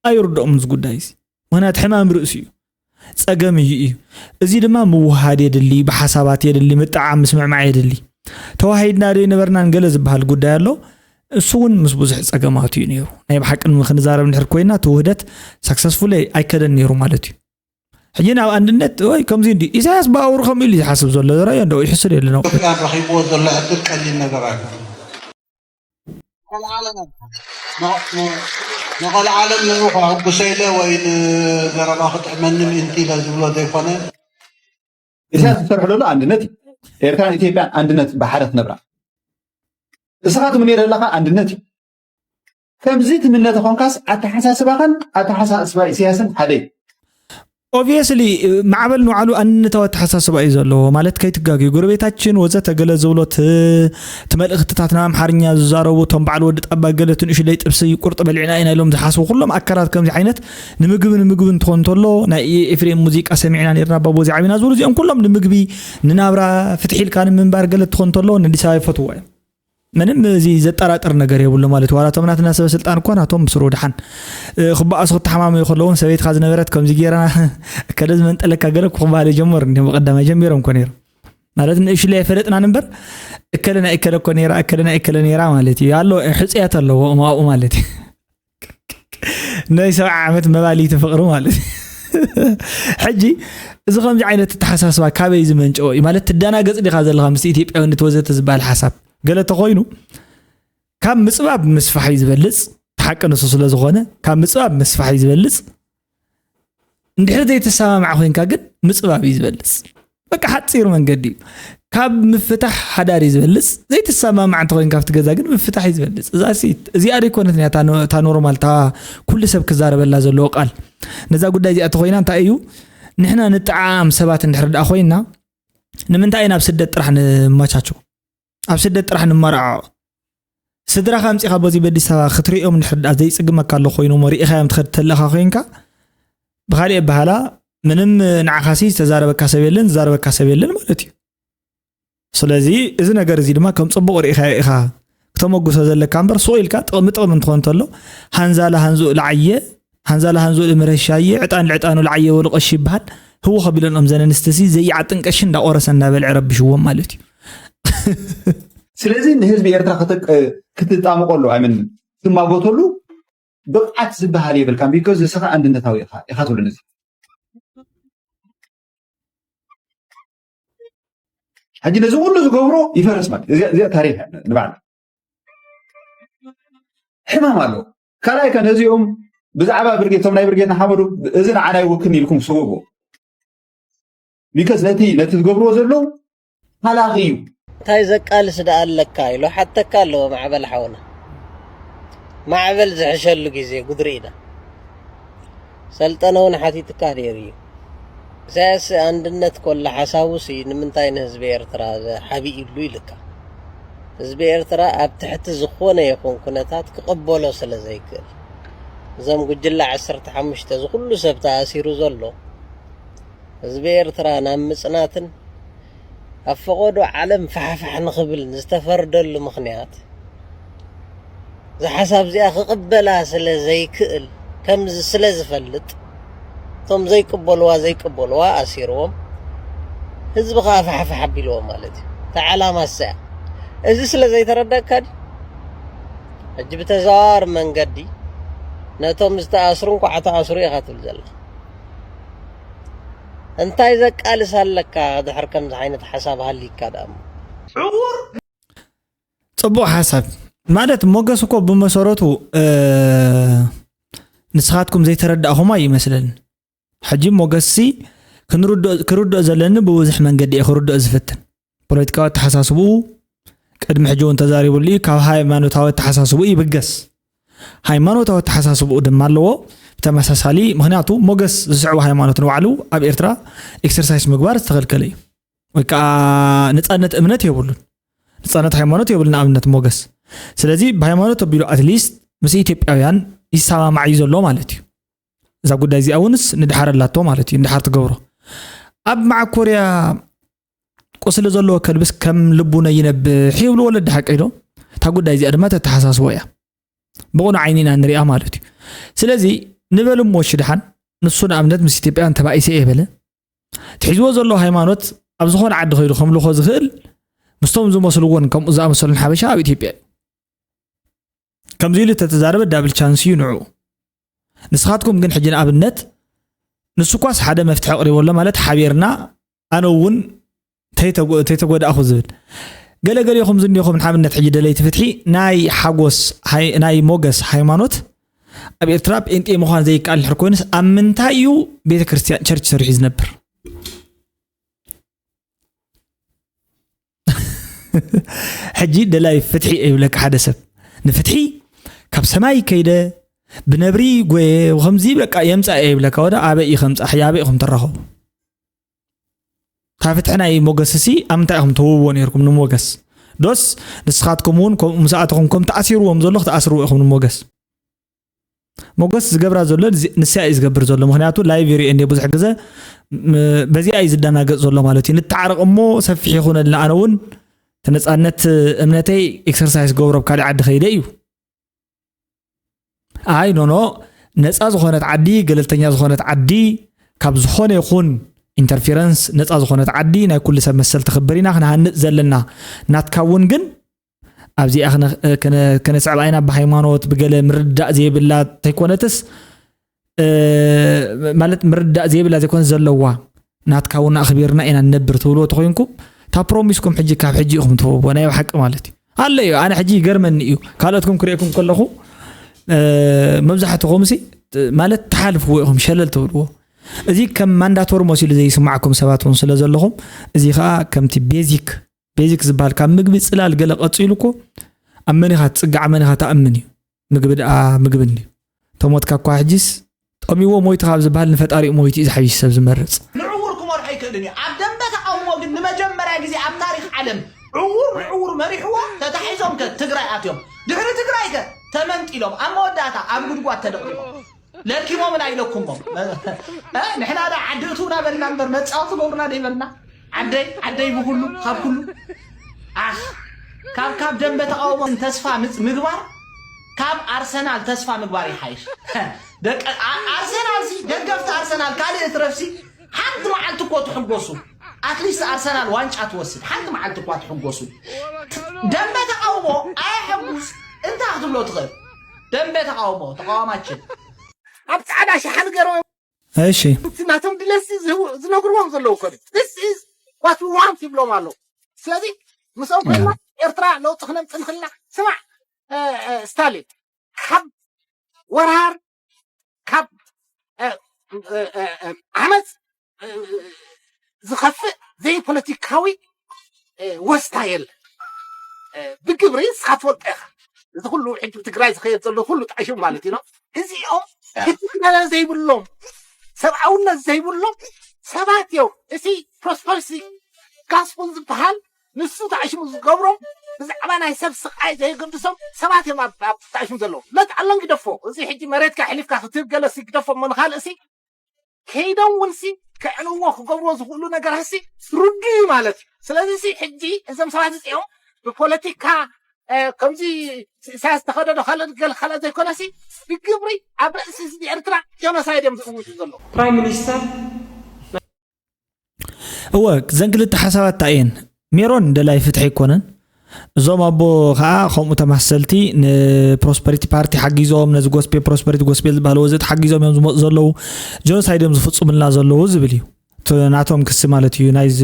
ኣይርድኦምን እዚ ጉዳይ እዚ። ምክንያቱ ሕማም ርእሲ እዩ፣ ፀገም እዩ እዩ። እዚ ድማ ምውሃድ የድሊ፣ ብሓሳባት የድሊ፣ ምጥዓም ምስምዕማዕ የድሊ። ተዋሂድና ዶ ይነበርናን ገለ ዝበሃል ጉዳይ ኣሎ። እሱ እውን ምስ ብዙሕ ፀገማት እዩ ነይሩ። ናይ ብሓቂ ክንዛረብ እንድሕር ኮይና እቲ ውህደት ሳክሰስፉል ኣይከደን ነይሩ ማለት እዩ። ሕጂ ናብ ኣንድነት ወይ ከምዚ እንዲ ኢሳያስ ብኣውሩ ከምኡ ኢሉ ዝሓስብ ዘሎ ዝረዮ እንዶ ይሕስድ የለ ነው። ኢትዮጵያን ረኺብዎ ዘሎ ዕድል ቀሊል ነገር ኣይኮነን። ንቐልዓለም ንቐልዓለም ንዑ ከሐጉሰ ኢለ ወይ ንዘረባ ክጥዕመኒ ምእንቲ ኢለ ዝብሎ ዘይኮነ ኢሳያስ ዝሰርሖ ዘሎ ኣንድነት እዩ። ኤርትራን ኢትዮጵያን ኣንድነት ብሓደ ክነብራ እስኻ ትምንዮ ዘለኻ ኣንድነት እዩ። ከምዚ ትምነ ተኾንካስ ኣተሓሳስባኻን ኣተሓሳስባ ኢሳያስን ሓደ እዩ። ኦብቪየስሊ ማዕበል ንባዕሉ ኣንነታዊ ኣተሓሳስባ እዩ ዘለዎ ማለት ከይትጋግዩ ጎረቤታችን ወዘተ ገለ ዝብሎ እቲ መልእኽትታት ናብ ኣምሓርኛ ዝዛረቡ እቶም በዓል ወዲ ጣባ ገለ እቲ ንእሽለይ ጥብሲ ቁርጢ በሊዕና ኢና ኢሎም ዝሓስቡ ኩሎም ኣካላት ከምዚ ዓይነት ንምግቢ ንምግቢ እንትኾን እንተሎ ናይ ኤፍሬም ሙዚቃ ሰሚዕና ነርና ባቦ እዚ ዓቢና ዝብሉ እዚኦም ኩሎም ንምግቢ ንናብራ ፍትሒ ኢልካ ንምንባር ገለ እንትኾን እንተሎ ንኣዲስ ኣበባ ይፈትዎ እዮም። ምንም እዚ ዘጠራጥር ነገር የብሉ ማለት ዋላ እቶም ናትና ሰበ ስልጣን እኮ ናቶም ብስሩ ድሓን ክበኣሱ ክተሓማመዩ ከለውን ሰበይትካ ዝነበረት ከምዚ ገይራ እከለ ዝመንጠለካ ገለ ክበሃል የጀመሩ እንዲም ብቀዳማይ ጀሚሮም እኮ ነይሮም ማለት ንእሽለይ ኣይፈለጥናን እምበር እከለ ናይ እከለ እኮ ነይራ እከለ ናይ እከለ ነይራ ማለት እዩ ኣሎ ሕፅያት ኣለዎ እማኡ ማለት እዩ ናይ ሰብዓ ዓመት መባልይቲ ፍቅሪ ማለት እዩ ሕጂ እዚ ከምዚ ዓይነት ተሓሳስባ ካበይ ዝመንጨኦ እዩ ማለት ትደናገፅ ዲካ ዘለካ ምስ ኢትዮጵያውነት ወዘተ ዝበሃል ሓሳብ ገለ ተኮይኑ ካብ ምፅባብ ምስፋሕ እዩ ዝበልፅ ሓቂ ንሱ ስለ ዝኾነ ካብ ምፅባብ ምስፋሕ እዩ ዝበልፅ እንድሕር ዘይተሰማማዕ ኮይንካ ግን ምፅባብ እዩ ዝበልፅ በቃ ሓፂር መንገዲ እዩ ካብ ምፍታሕ ሓዳር እዩ ዝበልፅ ዘይተሰማማዕ እንተኮይንካ ኣብቲ ገዛ ግን ምፍታሕ እዩ ዝበልፅ እዛ እዚኣ ደይኮነት እያ እታ ኖርማል እታ ኩሉ ሰብ ክዛረበላ ዘለዎ ቃል ነዛ ጉዳይ እዚኣ ተኮይና እንታይ እዩ ንሕና ንጠዓም ሰባት እንድሕር ደኣ ኮይና ንምንታይ ኢና ኣብ ስደት ጥራሕ ንመቻቸው ኣብ ስደት ጥራሕ ንመርዓዖ ስድራኻ ኣምፂኻ በዚ በዲስ ኣበባ ክትሪኦም እንድሕር ደኣ ዘይፅግመካ ኣሎ ኮይኑ እሞ ርኢኻዮም ትኸድ ተለኻ ኮይንካ ብካሊእ ኣበሃላ ምንም ንዓኻሲ ዝተዛረበካ ሰብ የለን ዝዛረበካ ሰብ የለን ማለት እዩ ስለዚ እዚ ነገር እዚ ድማ ከም ፅቡቅ ርኢኻዮ ኢኻ ክተመጉሶ ዘለካ እምበር ሱቕ ኢልካ ጥቕሚ ጥቕሚ እንትኾን እንተሎ ሃንዛላ ሃንዝኡ ልዓየ ሃንዛላ ሃንዝኡ ልምረሻየ ዕጣን ልዕጣኑ ልዓየ በሉ ቀሺ ይበሃል ህዉ ከቢለንኦም ዘን ኣንስትሲ ዘይዓጥን ቀሺ እንዳቆረሰ እንዳበልዐ ረብሽዎም ማለት እዩ ስለዚ ንህዝቢ ኤርትራ ክትጣመቀሉ ኣይምን ትማጎተሉ ብቕዓት ዝበሃል የብልካን because ንስኻ ኣንድነታዊ ኢኻ ኢኻ ትብለኒ እዚ ሕጂ ነዚ ኩሉ ዝገብሮ ይፈርስ ማለት እዚኣ ታሪክ ንባዕላ ሕማም ኣለዎ። ካልኣይ ከ ነዚኦም ብዛዕባ ብርጌድ፣ እቶም ናይ ብርጌድ ንሓመዱ፣ እዚ ንዓና ይውክል ኢልኩም ስውቡ። ቢከስ ነቲ ነቲ ዝገብርዎ ዘለዉ ሃላኺ እዩ። እንታይ ዘቃልስ ደኣ ኣለካ ኢሉ ሓተካ ኣለዎ ማዕበል ሓውና። ማዕበል ዝሕሸሉ ግዜ ጉድሪ ኢና። ሰልጠነ እውን ሓቲትካ ነይሩ እዩ። ኢሳያስ ኣንድነት ኮላ ሓሳቡሲ ንምንታይ ንህዝቢ ኤርትራ ሓቢእሉ ኢልካ? ህዝቢ ኤርትራ ኣብ ትሕቲ ዝኾነ ይኹን ኩነታት ክቕበሎ ስለ ዘይክእል፣ እዞም ጉጅለ ዓሰርተ ሓሙሽተ እዚ ኩሉ ሰብ ተኣሲሩ ዘሎ ህዝቢ ኤርትራ ናብ ምጽናትን ኣብ ፈቐዶ ዓለም ፋሕፋሕ ንኽብል ዝተፈርደሉ ምኽንያት፣ እዛ ሓሳብ እዚኣ ክቕበላ ስለ ዘይክእል፣ ከም ስለ ዝፈልጥ፣ እቶም ዘይቅበልዋ ዘይቅበልዋ ኣሲርዎም፣ ህዝቢ ኸዓ ፋሕፋሕ ኣቢልዎም ማለት እዩ። እታ ዓላማ እሳ እያ። እዚ ስለ ዘይተረዳእካ ድዩ? ሕጂ ብተዘዋዋሪ መንገዲ ነቶም ዝተኣስሩ እንኳዕ ተኣስሩ ኢኻ ትብል ዘለኻ። እንታይ ዘቃልስ ኣለካ ድሕር ከምዚ ዓይነት ሓሳብ ሃሊካ ደኣ እሞ? ዕዉር ጽቡቕ ሓሳብ ማለት ሞገስ እኮ ብመሰረቱ እ፣ ንስኻትኩም ዘይተረዳእኹማ ይመስለኒ። ሕጂ ሞገስሲ ክንርድኦ- ክርድኦ ዘለኒ ብብዙሕ መንገዲ እየ ክርድኦ ዝፍትን። ፖለቲካዊ ኣተሓሳስብኡ ቅድሚ ሕጂ እውን ተዛሪቡሉ እዩ። ካብ ሃይማኖታዊ ኣተሓሳስብኡ ይብገስ። ሃይማኖታዊ ኣተሓሳስብኡ ድማ ኣለዎ ብተመሳሳሊ። ምኽንያቱ ሞገስ ዝስዕቦ ሃይማኖት ንባዕሉ ኣብ ኤርትራ ኤክሰርሳይስ ምግባር ዝተኸልከለ እዩ፣ ወይ ከዓ ነፃነት እምነት የብሉን፣ ነፃነት ሃይማኖት የብሉን ንኣብነት ሞገስ። ስለዚ ብሃይማኖት ኣቢሉ ኣትሊስት ምስ ኢትዮጵያውያን ይሰማማዕ እዩ ዘሎ ማለት እዩ። እዛ ጉዳይ እዚኣ እውንስ ንድሓር ኣላቶ ማለት እዩ። ንድሓር ትገብሮ ኣብ መዓኮርያ ቁስሊ ዘለዎ ከልብስ ከም ልቡ ነይነብሕ ይብሉ ወለዲ ሓቀይ ዶ? እታ ጉዳይ እዚኣ ድማ ተተሓሳስቦ እያ። ብቕኑዕ ዓይኒ ኢና ንሪኣ ማለት እዩ። ስለዚ ንበል እሞ እሺ ደሓን ንሱ ንኣብነት ምስ ኢትዮጵያውያን ተባኢሰ እየ በለ። እቲ ሒዝዎ ዘሎ ሃይማኖት ኣብ ዝኾነ ዓዲ ከይዱ ከምልኾ ዝኽእል ምስቶም ዝመስልዎን ከምኡ ዝኣመሰሉን ሓበሻ ኣብ ኢትዮጵያ እዩ። ከምዚ ኢሉ ተተዛረበ ዳብል ቻንስ እዩ ንዕኡ። ንስኻትኩም ግን ሕጂ ንኣብነት ንሱ ኳስ ሓደ መፍትሒ ኣቕሪቦ ኣሎ ማለት ሓቢርና ኣነ እውን ተይተጎ- ተይተጎዳእኹ ዝብል ገለ ገሌኹም ዝኒኹም ንኣብነት ሕጂ ደለይቲ ፍትሒ ናይ ሓጎስ ሃይ- ናይ ሞገስ ሃይማኖት ኣብ ኤርትራ ጴንጤ ምዃን ዘይከኣል ድሕር ኮይኑስ ኣብ ምንታይ እዩ ቤተ ክርስቲያን ቸርች ሰሪሑ ዝነብር? ሕጂ ደላይ ፍትሒ ይብለካ ሓደ ሰብ ንፍትሒ ካብ ሰማይ ከይደ ብነብሪ ጎየ ከምዚ በቃ የምፃእ እየ ይብለካ ወደ ኣበይ እዩ ከምፃእ ሕጂ ኣበይ ኢኹም ትራኸቡ? እታ ፍትሒ ናይ ሞገስ ሲ ኣብ ምንታይ ኢኹም ትህብዎ ነይርኩም ንሞገስ? ዶስ ንስኻትኩም እውን ከምኡ ምስ ኣተኹም ከም ተኣሲርዎም ዘሎ ክትኣስርዎ ኢኹም ንሞገስ? ሞገስ ዝገብራ ዘሎ ንስያ እዩ ዝገብር ዘሎ። ምክንያቱ ላይቭ ይሪኦ እንደ ብዙሕ ግዘ ም- በዚኣ እዩ ዝደናገፅ ዘሎ ማለት እዩ። ንተዓረቕ እሞ ሰፊሕ ይኹነልና። ኣነ እውን እቲ ነፃነት እምነተይ ኤክሰርሳይዝ ገብሮ ኣብ ካሊእ ዓዲ ከይደ እዩ። ኣይ ኖኖ ነፃ ዝኾነት ዓዲ ገለልተኛ ዝኾነት ዓዲ ካብ ዝኾነ ይኹን ኢንተርፌረንስ ነፃ ዝኾነት ዓዲ ናይ ኩሉ ሰብ መሰል ተኽብር ኢና ክንሃንፅ ዘለና። ናትካ እውን ግን ኣብዚኣ ክነ- ክነ- ክነስዕባ ኢና ብሃይማኖት ብገለ ምርዳእ ዘይብላ ተይኮነትስ እ፣ ማለት ምርዳእ ዘይብላ ዘይኮነ ዘለዋ ናትካ እውን ኣኽቢርና ኢና ንነብር ትብልዎ ተኮይንኩም እታ ፕሮሚስኩም ሕጂ ካብ ሕጂ ኢኹም ትህብዎ ናይ ብሓቂ ማለት እዩ ኣሎ እዩ ኣነ ሕጂ ይገርመኒ እዩ ካልኦትኩም ክርእየኩም ከለኹ እ፣ መብዛሕትኹም ሲ ማለት ትሓልፍዎ ኢኹም ሸለል ትብልዎ እዚ ከም ማንዳቶሪ መሲሉ ዘይስማዕኩም ሰባት እውን ስለ ዘለኹም እዚ ከዓ ከምቲ ቤዚክ ቤዚክ ዝበሃል ካብ ምግቢ ፅላል ገለ ቀፂሉ እኮ ኣብ መን ኢኻ ትፅጋዕ መን ኢኻ ትኣምን እዩ ምግቢ ደኣ ምግቢ እንድዩ ተሞትካ እኳ ሕጂስ ጠሚዎ ሞይቱ ካብ ዝበሃል ንፈጣሪኡ ሞይቱ እዩ ዝሓይሽ ሰብ ዝመርፅ ንዕውር ክመርሖ ኣይክእልን እዩ ኣብ ደንበ ተቃውሞ ግን ንመጀመርያ ግዜ ኣብ ታሪክ ዓለም ዕውር ንዕውር መሪሕዎ ተታሒዞም ከ ትግራይ ኣትዮም ድሕሪ ትግራይ ከ ተመንጢሎም ኣብ መወዳእታ ኣብ ጉድጓድ ተደቂቦም ለኪሞምን ኣይለኩሞም ንሕና ዳ ዓዲ እትውና በልና እምበር መፃወቲ ገብሩና ደይበልና ዓደይ ዓደይ ብኩሉ ካብ ኩሉ ኣኽ ካብ ካብ ደንበ ተቃውሞ ተስፋ ምግባር ካብ ኣርሰናል ተስፋ ምግባር ይሓይሽ ደቂ ኣርሰናል ሲ ደገፍቲ ኣርሰናል ካልእ እትረፍሲ ሓንቲ መዓልቲ እኮ ትሕጎሱ ኣትሊስት ኣርሰናል ዋንጫ ትወስድ ሓንቲ መዓልቲ እኳ ትሕጎሱ ደንበ ተቃውሞ ኣየሐጉስ እንታይ ክትብሎ ትኽእል ደንበ ተቃውሞ ተቃዋማችን ኣብ ፃዕዳ ሸሓኒ ገይሮም እሺ ናቶም ድለሲ ዝነግርዎም ዘለዉ ኮ this is what we want ይብሎም ኣለዉ ስለዚ ምስኦም ኮይና ኤርትራ ለውጢ ክነምፅ ንክልና ስማዕ ስታሊን ካብ ወራር ካብ ዓመፅ ዝኸፍእ ዘይፖለቲካዊ ወስታ የለ። ብግብሪ ንስኻ ትፈልጦ ኢኻ። እዚ ኩሉ ሕጂ ትግራይ ዝኸየድ ዘሎ ኩሉ ጣሽም ማለት እዩ። እዚኦም ሕትክነለ ዘይብሎም፣ ሰብኣውነት ዘይብሎም ሰባት እዮም። እቲ ፕሮስፐሪቲ ጋስፕል ዝበሃል ንሱ ታሽሙ ዝገብሮም ብዛዕባ ናይ ሰብ ስቃይ ዘይገድሶም ሰባት እዮም ኣብ ታሽሙ ዘለዉ። ለት ኣሎም ግደፎ። እዚ ሕጂ መሬትካ ሕሊፍካ ክትህብ ገለሲ ግደፎ እሞ ንኻልእ ሲ ከይዶም እውን ሲ ከዕንዎ ክገብርዎ ዝኽእሉ ነገራት ሲ ርዱ እዩ ማለት እዩ። ስለዚ ሲ ሕጂ እዞም ሰባት እዚኦም ብፖለቲካ ከምዚ ኢሳያስ ዝተኸደዶ ካልእ ገለ ካልእ ዘይኮነ ሲ ብግብሪ ኣብ ርእሲ ህዝቢ ኤርትራ ጀኖሳይድ እዮም ዝእውጁ ዘለዉ። ፕራይም ሚኒስተር እወ፣ እዘን ክልተ ሓሳባት እንታይ እየን? ሜሮን ደላይ ፍትሒ ኣይኮነን። እዞም ኣቦ ከዓ ከምኡ ተማሰልቲ ንፕሮስፐሪቲ ፓርቲ ሓጊዞም ነዚ ጎስፔ ፕሮስፐሪቲ ጎስፔል ዝበሃል ወዘተ ሓጊዞም እዮም ዝመፁ ዘለዉ፣ ጀኖሳይድ እዮም ዝፍፅሙልና ዘለዉ ዝብል እዩ። እቲ ናቶም ክሲ ማለት እዩ። ናይዚ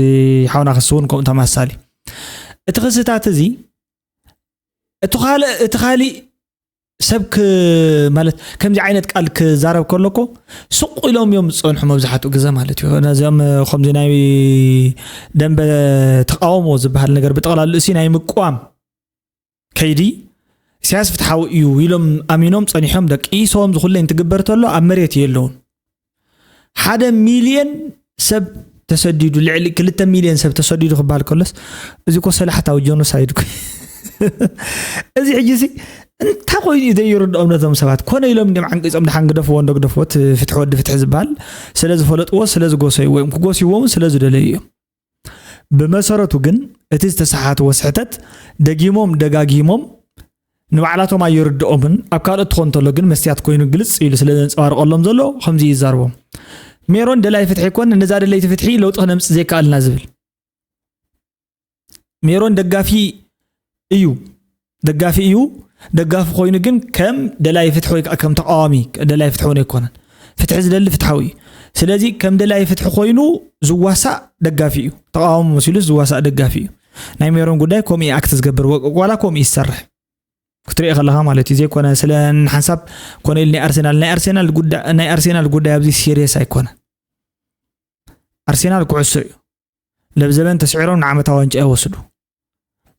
ሓውና ክሲ እውን ከምኡ ተማሳሊ። እቲ ክስታት እዚ እቲ ካልእ እቲ ካሊእ ሰብ ክ ማለት ከምዚ ዓይነት ቃል ክዛረብ ከሎ እኮ ስቕ ኢሎም እዮም ዝጸንሑ መብዛሕትኡ ግዘ ማለት እዩ። ነዚኦም ከምዚ ናይ ደንበ ተቃውሞ ዝበሃል ነገር ብጠቕላሉ እሲ ናይ ምቅዋም ከይዲ ኢሳያስ ፍትሓዊ እዩ ኢሎም ኣሚኖም ጸኒሖም ደቂሶም ዝኹለይ እንትግበር ተሎ ኣብ መሬት የለውን። ሓደ ሚልዮን ሰብ ተሰዲዱ ልዕሊ ክልተ ሚልዮን ሰብ ተሰዲዱ ክበሃል ከሎስ እዚ እኮ ሰላሕታዊ ጀኖሳይድ እኮ እዚ ሕጂ ሲ እንታይ ኮይኑ እዩ ዘይርድኦም ነቶም ሰባት ኮነ ኢሎም እንዲም ዓንቂፆም ድሓን ግደፍዎ እንዶ ግደፍዎ እቲ ፍትሒ ወዲ ፍትሒ ዝበሃል ስለ ዝፈለጥዎ ስለ ዝጎሰይዎ እዮም ክጎስይዎ እውን ስለ ዝደለዩ እዮም ብመሰረቱ ግን እቲ ዝተሰሓትዎ ስሕተት ደጊሞም ደጋጊሞም ንባዕላቶም ኣይርድኦምን ኣብ ካልኦት ትኾን እንተሎ ግን መስትያት ኮይኑ ግልፅ ኢሉ ስለ ዘንፀባርቀሎም ዘሎ ከምዚ እዩ ዝዛርቦም ሜሮን ደላይ ፍትሒ ይኮን ነዛ ደለይቲ ፍትሒ ለውጢ ክነምፅእ ዘይከኣልና ዝብል ሜሮን ደጋፊ እዩ ደጋፊ እዩ ደጋፊ ኮይኑ ግን ከም ደላይ ፍትሒ ወይ ከዓ ከም ተቃዋሚ ደላይ ፍትሒ እውን ኣይኮነን ፍትሒ ዝደሊ ፍትሓዊ እዩ ስለዚ ከም ደላይ ፍትሒ ኮይኑ ዝዋሳእ ደጋፊ እዩ ተቃዋሚ መሲሉ ዝዋሳእ ደጋፊ እዩ ናይ ሜሮን ጉዳይ ከምኡ እዩ ኣክት ዝገብር ዋላ ከምኡ እዩ ዝሰርሕ ክትሪኦ ከለኻ ማለት እዩ ዘይኮነ ስለ ንሓንሳብ ኮነ ኢሉ ናይ ኣርሴናል ናይ ኣርሴናል ጉዳይ ናይ ኣርሴናል ጉዳይ ኣብዚ ሲሪየስ ኣይኮነ ኣርሴናል ኩዕሶ እዩ ለብዘበን ተስዒሮም ንዓመታዊ ዋንጫ ይወስዱ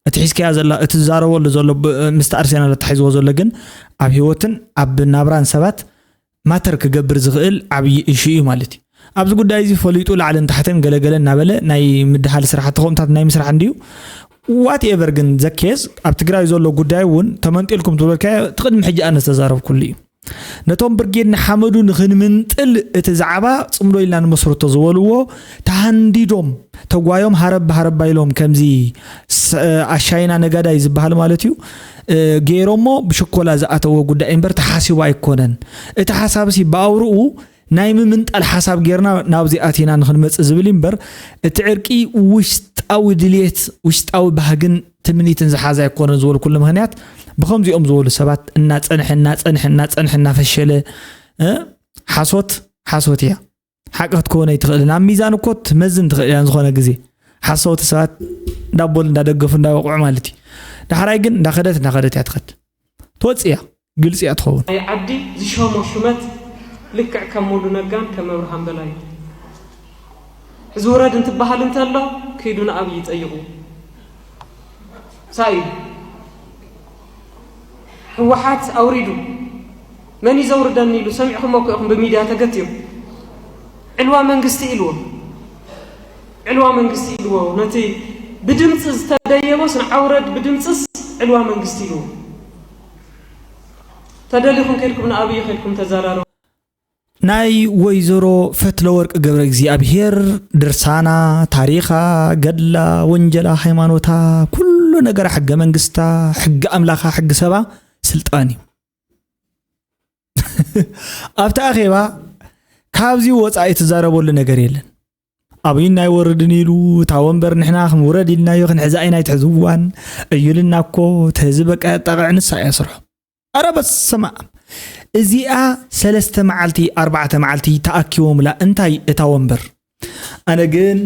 እቲ ሒዝካያ ዘላ እቲ ዝዛረበሉ ዘሎ ምስቲ ኣርሴናል ኣታሒዝዎ ዘሎ ግን ኣብ ህይወትን ኣብ ናብራን ሰባት ማተር ክገብር ዝኽእል ዓብዪ እሹ እዩ ማለት እዩ ኣብዚ ጉዳይ እዚ ፈሊጡ ላዕልን ታሕትን ገለገለ እናበለ ናይ ምድሃል ስራሕቲ ከምታት ናይ ምስራሕ እንድዩ ዋት ኤቨር ግን ዘኬዝ ኣብ ትግራይ ዘሎ ጉዳይ እውን ተመንጢልኩም ዝበልካዮ እቲ ቅድሚ ሕጂ ኣነ ዝተዛረብኩሉ እዩ ነቶም ብርጌድ ንሓመዱ ንኽንምንጥል እቲ ዛዕባ ፅምዶ ኢልና ንመስርቶ ዝበልዎ ተሃንዲዶም ተጓዮም ሃረብ ሃረባ ኢሎም ከምዚ ኣሻይና ነጋዳይ ዝበሃል ማለት እዩ ገይሮሞ ብሽኮላ ዝኣተዎ ጉዳይ እምበር ተሓሲቡ ኣይኮነን እቲ ሓሳብ ሲ ብኣውርኡ ናይ ምምንጣል ሓሳብ ጌርና ናብዚ ኣቲና ንክንመፅእ ዝብል እምበር እቲ ዕርቂ ውሽጣዊ ድልየት ውሽጣዊ ባህግን ትምኒትን ዝሓዘ ኣይኮነን ዝበልኩሉ ምክንያት ብከምዚኦም ዝበሉ ሰባት እናፀንሐ እናፀንሐ እናፀንሐ እናፈሸለ ሓሶት ሓሶት እያ ሓቂ ክትከውን ኣይትኽእልን ኣብ ሚዛን እኮ ትመዝን ትኽእል እያ ዝኾነ ግዜ ሓሰውቲ ሰባት እንዳቦል እንዳደገፉ እንዳወቕዑ ማለት እዩ ዳሕራይ ግን እንዳኸደት እንዳኸደት እያ ትኸድ ትወፅእ እያ ግልፂ እያ ትኸውን ናይ ዓዲ ዝሸሞ ሹመት ልክዕ ከም ሙሉ ነጋን ከም ኣብርሃም በላዩ ሕዚ ውረድ እንትበሃል እንተሎ ከይዱ ንኣብይ ይጠይቑ ሳኢሉ ህወሓት ኣውሪዱ መን እዩ ዘውርደኒ ኢሉ ሰሚዕኹሞ እኮ ኢኹም ብሚድያ ተገትሩ ዕልዋ መንግስቲ ኢልዎ ዕልዋ መንግስቲ ኢልዎ ነቲ ብድምፂ ዝተደየቦስ ንዓውረድ ብድምፅስ ዕልዋ መንግስቲ ኢልዎ ተደሊኹም ከድኩም ንኣብይ ከድኩም ተዘራረቡ ናይ ወይዘሮ ፈትለወርቅ ገብረ እግዚኣብሔር ድርሳና፣ ታሪኻ፣ ገድላ፣ ወንጀላ፣ ሃይማኖታ፣ ኩሉ ነገራ ሕገ መንግስታ፣ ሕጊ ኣምላኻ፣ ሕጊ ሰባ ስልጣን እዩ። ኣብቲ ኣኼባ ካብዚ ወፃኢ ትዛረበሉ ነገር የለን። ኣብይን ኣይወርድን ኢሉ እታ ወንበር ንሕና ክንውረድ ኢልናዮ ክንሕዛ ኢና ኣይትሕዝዋን እዩ ኢልና እኮ እቲ ህዝቢ በቃ የጣቕዕ ንሳ እያ ስርሑ። ኣረ በስመኣብ እዚኣ ሰለስተ መዓልቲ ኣርባዕተ መዓልቲ ተኣኪቦምላ እንታይ እታ ወንበር ኣነ ግን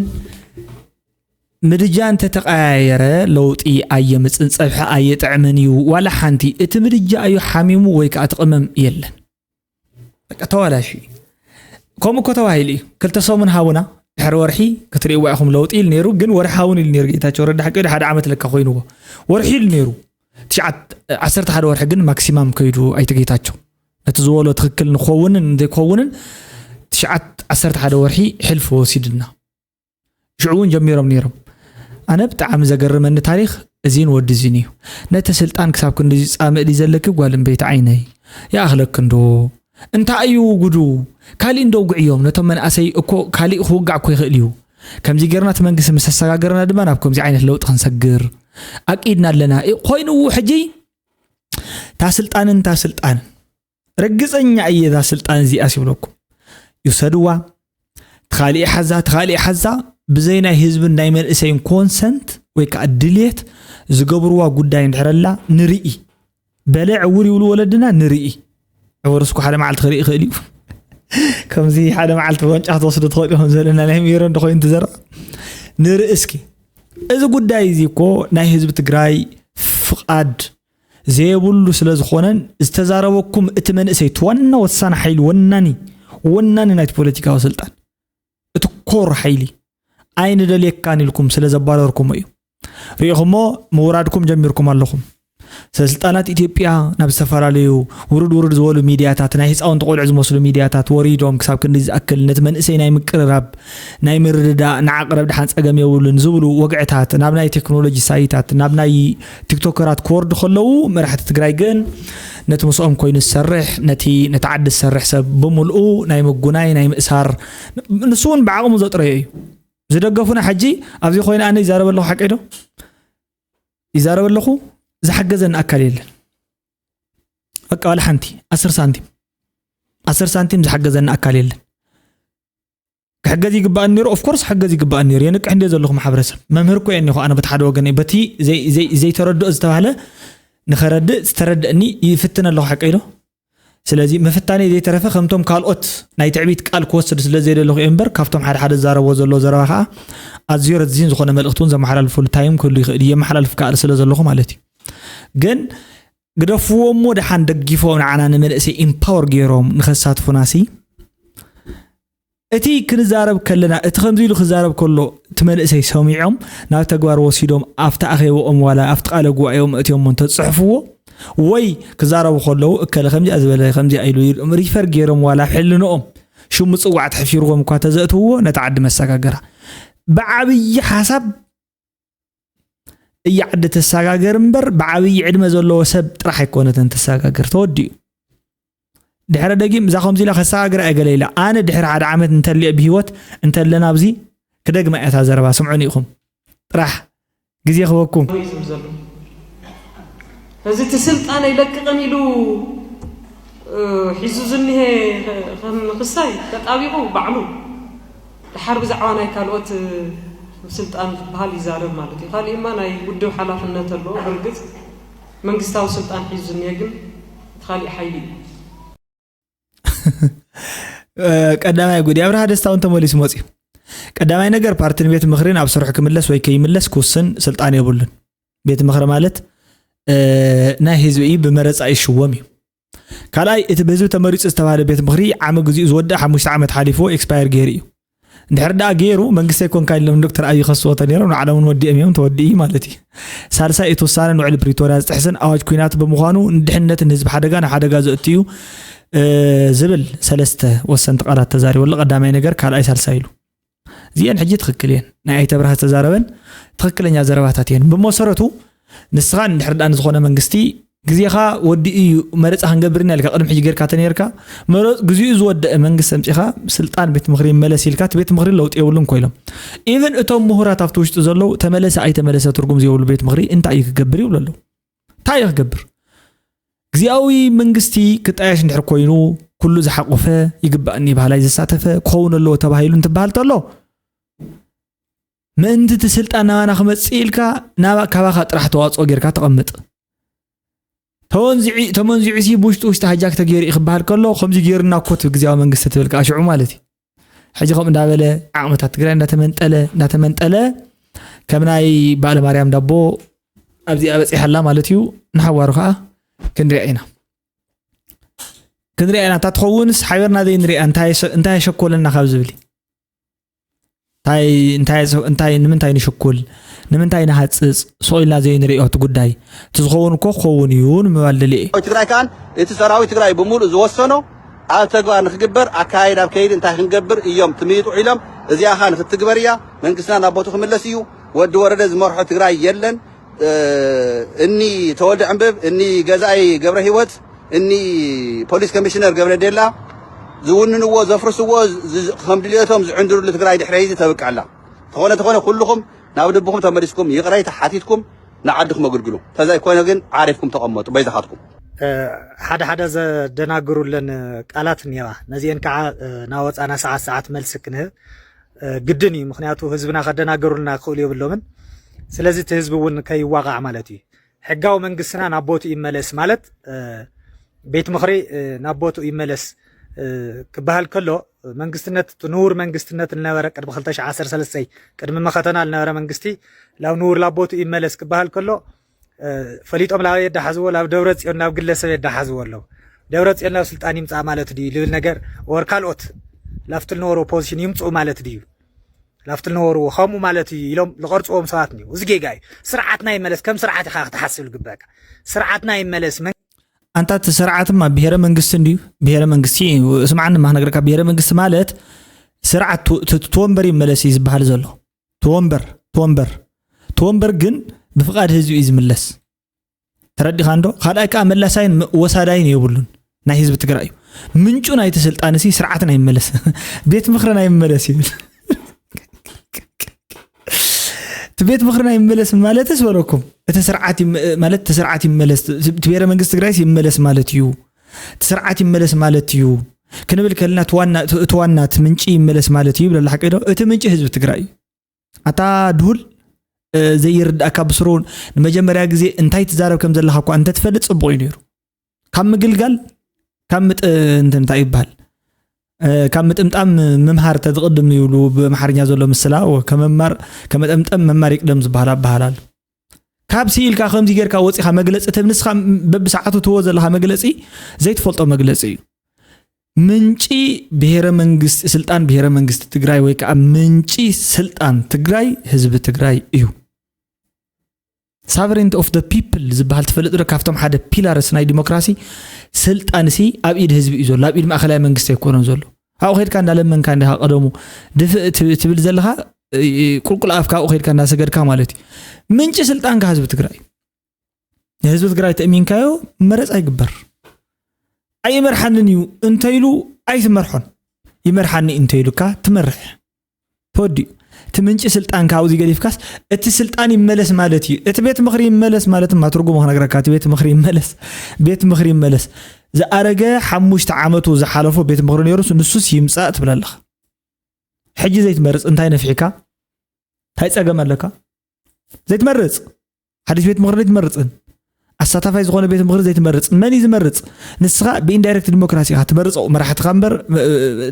ምድጃ እንተተቐያየረ ለውጢ ኣየምፅን፣ ፀብሒ ኣየጥዕምን እዩ። ዋላ ሓንቲ፣ እቲ ምድጃ እዩ ሓሚሙ ወይ ከዓ እቲ ቅመም የለን። በቃ ተዋላሽ። ከምኡ እኮ ተባሂሉ እዩ። ክልተ ሰሙን ሃቡና፣ ድሕሪ ወርሒ ክትርእይዋ ኢኹም ለውጢ ኢሉ ነይሩ። ግን ወርሒ ሃቡን ኢሉ ነይሩ ጌታቸው ረዳ። ሓቂ ሓደ ዓመት ለካ ኮይንዎ፣ ወርሒ ኢሉ ነይሩ። ትሽዓት ዓሰርተ ሓደ ወርሒ ግን ማክሲማም ከይዱ ኣይተ ጌታቸው። ነቲ ዝበሎ ትኽክል ንክኸውንን ዘይክኸውንን ትሽዓት ዓሰርተ ሓደ ወርሒ ሕልፊ ወሲድና። ሽዑ እውን ጀሚሮም ነይሮም። ኣነ ብጣዕሚ ዘገርመኒ ታሪኽ እዚን ወዲ እዚን እዩ። ነቲ ስልጣን ክሳብ ክንድዚ ጻምእ ድዩ ዘለኪ ጓል እምበይቲ ዓይነይ? ይኣኽለኪ እንዶ? እንታይ እዩ ጉዱ? ካሊእ እንዶ ውግዕዮም፣ ነቶም መናእሰይ እኮ ካሊእ ክውጋዕ እኮ ይኽእል እዩ። ከምዚ ጌርና እቲ መንግስቲ ምስ ኣሰጋገርና ድማ ናብ ከምዚ ዓይነት ለውጢ ክንሰግር ኣቂድና ኣለና። እ፣ ኮይኑ ሕጂ እታ ስልጣንን እታ ስልጣን ርግጸኛ እየ እዛ ስልጣን እዚኣስ ይብለኩም። ይውሰድዋ፣ ትኻሊእ ሓዛ፣ ትኻሊእ ሓዛ፣ ብዘይ ናይ ህዝብን ናይ መንእሰይን ኮንሰንት ወይ ከዓ ድልየት ዝገብርዋ ጉዳይ እንድሕረላ ንርኢ። በለ ዕውር ይብሉ ወለድና፣ ንርኢ። ዕውር እስኮ ሓደ መዓልቲ ክርኢ ይኽእል እዩ። ከምዚ ሓደ መዓልቲ ዋንጫ ክትወስዱ ትኽእሉ ኢኹም ዘለና ናይ ሜሮን ዶ ኮይኑ ትዘርቕ? ንርኢ እስኪ። እዚ ጉዳይ እዚ እኮ ናይ ህዝቢ ትግራይ ፍቓድ ዘየብሉ ስለ ዝኾነን ዝተዛረበኩም እቲ መንእሰይ እቲ ዋና ወሳኒ ሓይሊ ወናኒ ወናኒ ናይቲ ፖለቲካዊ ስልጣን እቲ ኮር ሓይሊ ኣይንደልየካን ኢልኩም ስለ ዘባረርኩሞ እዩ። ሪኢኹሞ ምውራድኩም ጀሚርኩም ኣለኹም። ስልጣናት ኢትዮጵያ ናብ ዝተፈላለዩ ውርድ ውርድ ዝበሉ ሚድያታት፣ ናይ ህፃውንቲ ቆልዑ ዝመስሉ ሚድያታት ወሪዶም ክሳብ ክንዲ ዝኣክል ነቲ መንእሰይ ናይ ምቅርራብ ናይ ምርድዳእ ንዓቕረብ ድሓን ጸገም የብሉን ዝብሉ ወግዕታት ናብ ናይ ቴክኖሎጂ ሳይታት ናብ ናይ ቲክቶከራት ክወርዱ ከለዉ መራሕቲ ትግራይ ግን ነቲ ምስኦም ኮይኑ ዝሰርሕ ነቲ ነቲ ዓዲ ዝሰርሕ ሰብ ብምልኡ ናይ ምጉናይ ናይ ምእሳር ንሱ እውን ብዓቕሙ ዘጥረዮ እዩ ዝደገፉና ሕጂ ኣብዚ ኮይነ ኣነ ይዛረብ ኣለኹ ሓቀይ ዶ ይዛረብ ኣለኹ ዝሓገዘኒ ኣካል የለን በቃ ዋላ ሓንቲ ኣስር ሳንቲም ኣስር ሳንቲም ዝሓገዘኒ ኣካል የለን ክሕገዝ ይግባኣኒ ነይሩ ኦፍኮርስ ክሕገዝ ይግባኣኒ ነይሩ የንቅሕ እንደ ዘለኹ ማሕበረሰብ መምህር እኮ የኒ ኣነ በቲ ሓደ ወገን በቲ ዘይተረድኦ ዝተባህለ ንኸረድእ ዝተረድእኒ ይፍትን ኣለኹ ሓቀይ ዶ ስለዚ ምፍታነይ ዘይተረፈ ከምቶም ካልኦት ናይ ትዕቢት ቃል ክወስድ ስለ ዘይደለኹ እየ እምበር ካብቶም ሓደ ሓደ ዝዛረብዎ ዘሎ ዘረባ ከዓ ኣዝዮ ረዚን ዝኾነ መልእኽቲ እውን ዘመሓላልፈሉ ታይም ክህሉ ይኽእል እየ የመሓላልፍ ከዓ ስለ ዘለኹ ማለት እዩ ግን ግደፍዎ እሞ ደሓን ደጊፎም ንዓና ንመንእሰይ ኢምፓወር ገይሮም ንኸሳትፉናሲ እቲ ክንዛረብ ከለና እቲ ከምዚ ኢሉ ክዛረብ ከሎ እቲ መንእሰይ ሰሚዖም ናብ ተግባር ወሲዶም ኣብቲ ኣኼባኦም ዋላ ኣብቲ ቃለ ጉባኤኦም እትዮሞ እንተፅሕፍዎ ወይ ክዛረቡ ከለዉ እከለ ከምዚኣ ዝበለ ከምዚኣ ኢሉ ሪፈር ገይሮም ዋላ ሕልንኦም ሽሙ ፅዋዕ ተሕፊርዎም እኳ ተዘእትውዎ ነቲ ዓዲ መሰጋገራ ብዓብዪ ሓሳብ እያ ዓዲ ተሰጋገር እምበር ብዓብዪ ዕድመ ዘለዎ ሰብ ጥራሕ ኣይኮነትን ተሰጋገር ተወዲኡ ድሕረ ደጊም እዛ ከምዚ ኢላ ከሰጋግራ እየ ገለ ኢላ ኣነ ድሕሪ ሓደ ዓመት እንተልየ ብሂወት እንተለና ኣብዚ ክደግማ እያ እታ ዘረባ ስምዑኒ ኢኹም ጥራሕ ግዜ ክበኩም እዚ እቲ ስልጣን ኣይለቅቕን ኢሉ ሒዙ ዝኒሀ ከም ክሳይ ተጣቢቑ ባዕሉ ድሓር ብዛዕባ ናይ ካልኦት ስልጣን ዝበሃል ይዛረብ ማለት እዩ። ካሊእማ ናይ ውድብ ሓላፍነት ኣለዎ። ብርግፅ መንግስታዊ ስልጣን ሒዙ ዝኒሀ ግን እቲ ካሊእ ሓይሊ እዩ። ቀዳማይ ጉድ ኣብርሃ ደስታ እውን ተመሊሱ መፅዩ። ቀዳማይ ነገር ፓርትን ቤት ምኽሪን ኣብ ስርሑ ክምለስ ወይ ከይምለስ ክውስን ስልጣን የብሉን። ቤት ምኽሪ ማለት ናይ ህዝቢ እዩ፣ ብመረፃ ይሽወም እዩ። ካልኣይ እቲ ብህዝቢ ተመሪፁ ዝተባህለ ቤት ምኽሪ ዓሚ ግዚኡ ዝወድእ ሓሙሽተ ዓመት ሓሊፍዎ ኤክስፓየር ገይሩ እዩ። እንድሕር ደኣ ገይሩ መንግስቲ ኣይኮንካ ኢሎም ንዶክተር ኣብይ ይኸስዎ ተነይሮም ንዓለምን ወዲኦም እዮም ተወዲኡ ማለት እዩ። ሳልሳይ እቲ ውሳነ ንውዕሊ ፕሪቶርያ ዝጥሕስን ኣዋጅ ኲናት ብምዃኑ ንድሕነትን ህዝቢ ሓደጋ ናብ ሓደጋ ዘእቱ እዩ ዝብል ሰለስተ ወሰንቲ ቃላት ተዛሪቡ ኣሎ። ቀዳማይ ነገር ካልኣይ ሳልሳይ ኢሉ እዚአን ሕጂ ትኽክል እየን ናይ ኣይተ ብርሃ ዝተዛረበን ትኽክለኛ ዘረባታት እየን ብመሰረቱ ንስኻ እንድሕር ደኣ ንዝኾነ መንግስቲ ግዜኻ ወዲኡ እዩ መረፃ ክንገብር ኢና ኢልካ ቅድሚ ሕጂ ጌርካ ተነይርካ መረፅግዚኡ ዝወደአ መንግስቲ ኣምፂኻ ስልጣን ቤት ምኽሪ ይመለስ ኢልካ እቲ ቤት ምኽሪ ለውጢ የብሉን ኮይሎም ኢቨን እቶም ምሁራት ኣብቲ ውሽጢ ዘለዉ ተመለሰ ኣይተመለሰ ትርጉም ዘይብሉ ቤት ምኽሪ እንታይ እዩ ክገብር ይብሉ ኣለዉ እንታይ እዩ ክገብር ግዜያዊ መንግስቲ ክጣየሽ እንድሕር ኮይኑ ኩሉ ዝሓቆፈ ይግባእኒ ባህላይ ዘሳተፈ ክኸውን ኣለዎ ተባሂሉ እንትበሃል ተሎ ምእንቲ እቲ ስልጣን ናባና ክመፅእ ኢልካ ናባ ካባኻ ጥራሕ ተዋፅኦ ጌርካ ተቐምጥ ተመንዚዑ ሲ ብውሽጢ ውሽጢ ሃጃክ ተገይሩ እዩ ክበሃል ከሎ ከምዚ ገይሩና እኮ እቲ ግዜያዊ መንግስቲ ትብል ከዓ ሽዑ ማለት እዩ ሕጂ ከምኡ እንዳበለ ዓቕምታት ትግራይ እንዳተመንጠለ እንዳተመንጠለ ከም ናይ በዓለ ማርያም ዳቦ ኣብዚኣ በፂሓላ ማለት እዩ። ንሓዋሩ ከዓ ክንሪኣ ኢና። ክንሪኣ ኢና። እንታ ትኸውንስ ሓቢርና ዘይንሪኣ እንታይ የሸ-፣ እንታይ የሸኮለና ካብ ዝብል እንታይ እንታይ ዘ-፣ እንታይ ንምንታይ ንሽኩል? ንምንታይ ንሃፅፅ? ስቕ ኢልና ዘይንሪኦ እቲ ጉዳይ። እቲ ዝኸውን እኮ ክኸውን እዩ ንምባል ደልየ እየ። ትግራይ ከኣ እቲ ሰራዊት ትግራይ ብምሉእ ዝወሰኖ ኣብ ተግባር ንክግበር ኣካይድ ኣብ ከይዲ እንታይ ክንገብር እዮም ትምይጡ ኢሎም እዚኣ ኸኣ ንክትግበር እያ። መንግስትና ናብ ቦቱ ክምለስ እዩ። ወዲ ወረደ ዝመርሖ ትግራይ የለን። እኒ ተወልደ ዕንብብ፣ እኒ ገዛኢ ገብረ ህይወት፣ እኒ ፖሊስ ኮሚሽነር ገብረ ዴላ ዝውንንዎ ዘፍርስዎ ዝ-፣ ከም ድልየቶም ዝዕንድርሉ ትግራይ ድሕሪ ሕዚ ተብቅዕ ኣላ። ተኾነ ተኾነ ኩልኹም ናብ ልብኹም ተመሊስኩም ይቕረይ ተሓቲትኩም ንዓድኹም ኣገልግሉ። ተዘይኮነ ግን ዓሪፍኩም ተቐመጡ በይዛኻትኩም። እ፣ ሓደ ሓደ ዘደናግሩለን ቃላት እኒዋ። ነዚአን ከዓ፣ እ፣ እናወፃና ሰዓት ሰዓት መልሲ ክንህብ፣ እ፣ ግድን እዩ። ምክንያቱ ህዝብና ከደናገሩልና ክኽእሉ የብሎምን። ስለዚ እቲ ህዝቢ እውን ከይዋቃዕ ማለት እዩ። ሕጋዊ መንግስትና ናብ ቦትኡ ይመለስ ማለት፣ እ፣ ቤት ምኽሪ፣ እ፣ ናብ ቦትኡ ይመለስ፣ እ፣ ክበሃል ከሎ፣ መንግስትነት፣ እቲ ንቡር መንግስትነት ዝነበረ ቅድሚ ክልተ ሽሕ ዓሰርተ ሰለስተ ቅድሚ መኸተና ዝነበረ መንግስቲ ናብ ንቡር ናብ ቦትኡ ይመለስ ክበሃል ከሎ፣ እ፣ ፈሊጦም ናብ ኣበይ የዳሓዝዎ? ናብ ደብረ ፅዮን ናብ ግለሰብ የዳሓዝዎ ኣለዉ። ደብረ ፅዮን ናብ ስልጣን ይምፃእ ማለት ድዩ ልብል ነገር ወር ካልኦት ላፍቲ ዝነበሩ ኦፖዚሽን ይምፅኡ ማለት ድዩ? ላፍቲ ዝነበሩ ከምኡ ማለት እዩ ኢሎም ዝቐርፅዎም ሰባት እንዲሁ። እዚ ጌጋ እዩ። ስርዓትና ይመለስ፣ ከም ስርዓት ኢኻ ክትሓስብ ዝግበአካ። ስርዓትና ይመለስ። መን- ኣንታ እቲ ስርዓትማ ብሄረ መንግስቲ እንድዩ። ብሄረ መንግስቲ ስምዓኒ፣ ማ ክነግረካ፣ ብሄረ መንግስቲ ማለት ስርዓት ት-፣ ት-፣ ትወንበር ይመለስ እዩ ዝበሃል ዘሎ። ትወንበር፣ ትወንበር፣ ትወንበር ግን ብፍቓድ ህዝቢ እዩ ዝምለስ። ተረዲኻ እንዶ? ካልኣይ ከዓ መላሳይን መ-፣ ወሳዳይን የብሉን። ናይ ህዝቢ ትግራይ እዩ። ምንጩ ናይቲ ስልጣን እዚ ስርዓትና ይመለስ። ቤት ምኽርና ይመለስ ይብል። እቲ ቤት ምኽርና ይመለስ ማለትስ በለኩም። እቲ ስርዓት ይመ-፣ ማለት እቲ ስርዓት ይመለስ፣ እቲ ብሄረ መንግስቲ ትግራይስ ይመለስ ማለት እዩ። እቲ ስርዓት ይመለስ ማለት እዩ። ክንብል ከለና እቲ ዋና፣ እቲ ዋና እቲ ምንጪ ይመለስ ማለት እዩ ይብለላ ሓቂ ዶ? እቲ ምንጪ ህዝቢ ትግራይ እዩ። ኣታ ድሁል፣ እ፣ ዘይርድኣካ ብስሩ ንመጀመርያ ግዜ እንታይ ትዛረብ ከም ዘለኻ እኳ እንተትፈልጥ ጽቡቕ እዩ ነይሩ። ካብ ምግልጋል፣ ካብ ምጥ-፣ እንትን እንታይ ይበሃል? እ፣ ካብ ምጥምጣም ምምሃር ተዝቕድም ይብሉ ብኣምሓርኛ ዘሎ ምስላ፣ ወ-፣ ከመማር፣ ከመጠምጠም መማር ይቅደም ዝበሃል ኣበሃል ኣሎ። ካብ ስኢልካ ከምዚ ጌርካ ወጺኻ መግለጺ ትህብ፣ ንስኻ በብሰዓቱ ትህቦ ዘለኻ መግለጺ ዘይትፈልጦ መግለጺ እዩ። ምንጪ ብሄረ መንግስቲ፣ ስልጣን ብሄረ መንግስቲ ትግራይ ወይ ከዓ ምንጪ ስልጣን ትግራይ ህዝቢ ትግራይ እዩ። Sovereignty of the people ዝበሃል ትፈልጥ ዶ? ካብቶም ሓደ ፒላርስ ናይ ዲሞክራሲ ስልጣን ሲ ኣብ ኢድ ህዝቢ እዩ ዘሎ፣ ኣብ ኢድ ማእኸላይ መንግስቲ ኣይኮነን ዘሎ። ኣብኡ ከድካ እንዳለመንካ እንዲኻ ቀደሙ ድፍእ ት-፣ ትብል ዘለኻ፣ እ፣ ቁልቁል ኣፍካ ኣብኡ ከድካ እንዳሰገድካ ማለት እዩ። ምንጪ ስልጣንካ ህዝቢ ትግራይ እዩ። ንህዝቢ ትግራይ ተእሚንካዮ መረፃ ይግበር። ኣይመርሓንን እዩ እንተኢሉ ኣይትመርሖን። ይመርሓኒ እንተኢሉካ ትመርሕ። ተወዲኡ። እቲ ምንጪ ስልጣንካ ኣብዚ ገዲፍካስ እቲ ስልጣን ይመለስ ማለት እዩ። እቲ ቤት ምኽሪ ይመለስ ማለት ድማ ትርጉሙ ክነግረካ፣ እቲ ቤት ምኽሪ ይመለስ፣ ቤት ምኽሪ ይመለስ። ዝኣረገ ሓሙሽተ ዓመቱ ዝሓለፎ ቤት ምኽሪ ነይሩስ ንሱስ ይምፃእ ትብል ኣለኻ። ሕጂ ዘይትመርፅ እንታይ ነፊሕካ? እንታይ ፀገም ኣለካ? ዘይትመርፅ። ሓድሽ ቤት ምኽሪ ዘይትመርፅን ኣሳታፋይ ዝኾነ ቤት ምኽሪ ዘይትመርፅን መን እዩ ዝመርፅ? ንስኻ ብኢንዳይሬክት ዲሞክራሲ ኢኻ ትመርፆ መራሕትኻ እምበር፣ እ፣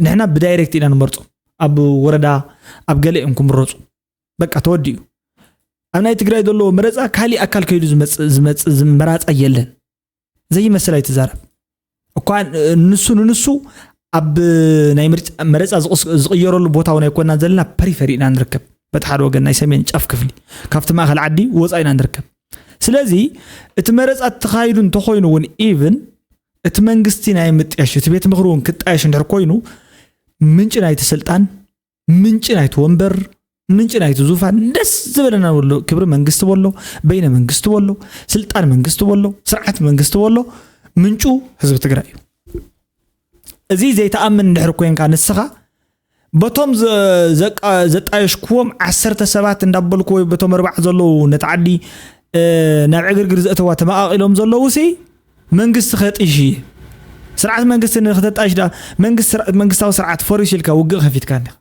ንሕና ብዳይሬክት ኢና ንመርፆ። ኣብ ወረዳ፣ ኣብ ገለ እዮም ክምረፁ። በቃ ተወዲኡ። ኣብ ናይ ትግራይ ዘለዎ መረፃ ካሊእ ኣካል ከይዱ ዝመፅ-፣ ዝመፅ-፣ ዝመራፃ የለን። ዘይመስል ኣይትዛረብ። እኳ ንሱ ንንሱ ኣብ ናይ ምርጫ፣ መረፃ ዝቕስ-፣ ዝቕየረሉ ቦታ እውን ኣይኮናን ዘለና፣ ፐሪፈሪ ኢና ንርከብ። በቲ ሓደ ወገን ናይ ሰሜን ጫፍ ክፍሊ፣ ካብቲ ማእኸል ዓዲ ወፃእ ኢና ንርከብ። ስለዚ እቲ መረፃ ተኻይዱ እንተኾይኑ እውን ኢቭን እቲ መንግስቲ ናይ ምጥያሽ፣ እቲ ቤት ምኽሪ እውን ክጣየሽ እንድሕር ኮይኑ ምንጪ ናይቲ ስልጣን ምንጪ ናይቲ ወንበር፣ ምንጪ ናይቲ ዙፋን፣ ደስ ዝበለና በሎ፣ ክብሪ መንግስቲ በሎ፣ በይነ መንግስቲ በሎ፣ ስልጣን መንግስቲ በሎ፣ ስርዓት መንግስቲ በሎ፣ ምንጩ ህዝቢ ትግራይ እዩ። እዚ ዘይተኣምን እንድሕር ኮንካ ንስኻ፣ በቶም ዘ-፣ ዘቃ-፣ ዘጣየሽክዎም ዓሰርተ ሰባት እንዳበልኩ ወይ በቶም ኣርባዕተ ዘለዉ ነቲ ዓዲ፣ እ፣ ናብ ዕግርግር ዘእተዋ ተመቓቒሎም ዘለዉ ሲ መንግስቲ ከጥይሽ እየ። ስርዓት መንግስቲ ንክተጣይሽ ዳ መንግስቲ ስር-፣ መንግስታዊ ስርዓት ፈሪሱ ኢልካ ውግእ ከፊትካ እንዲኻ።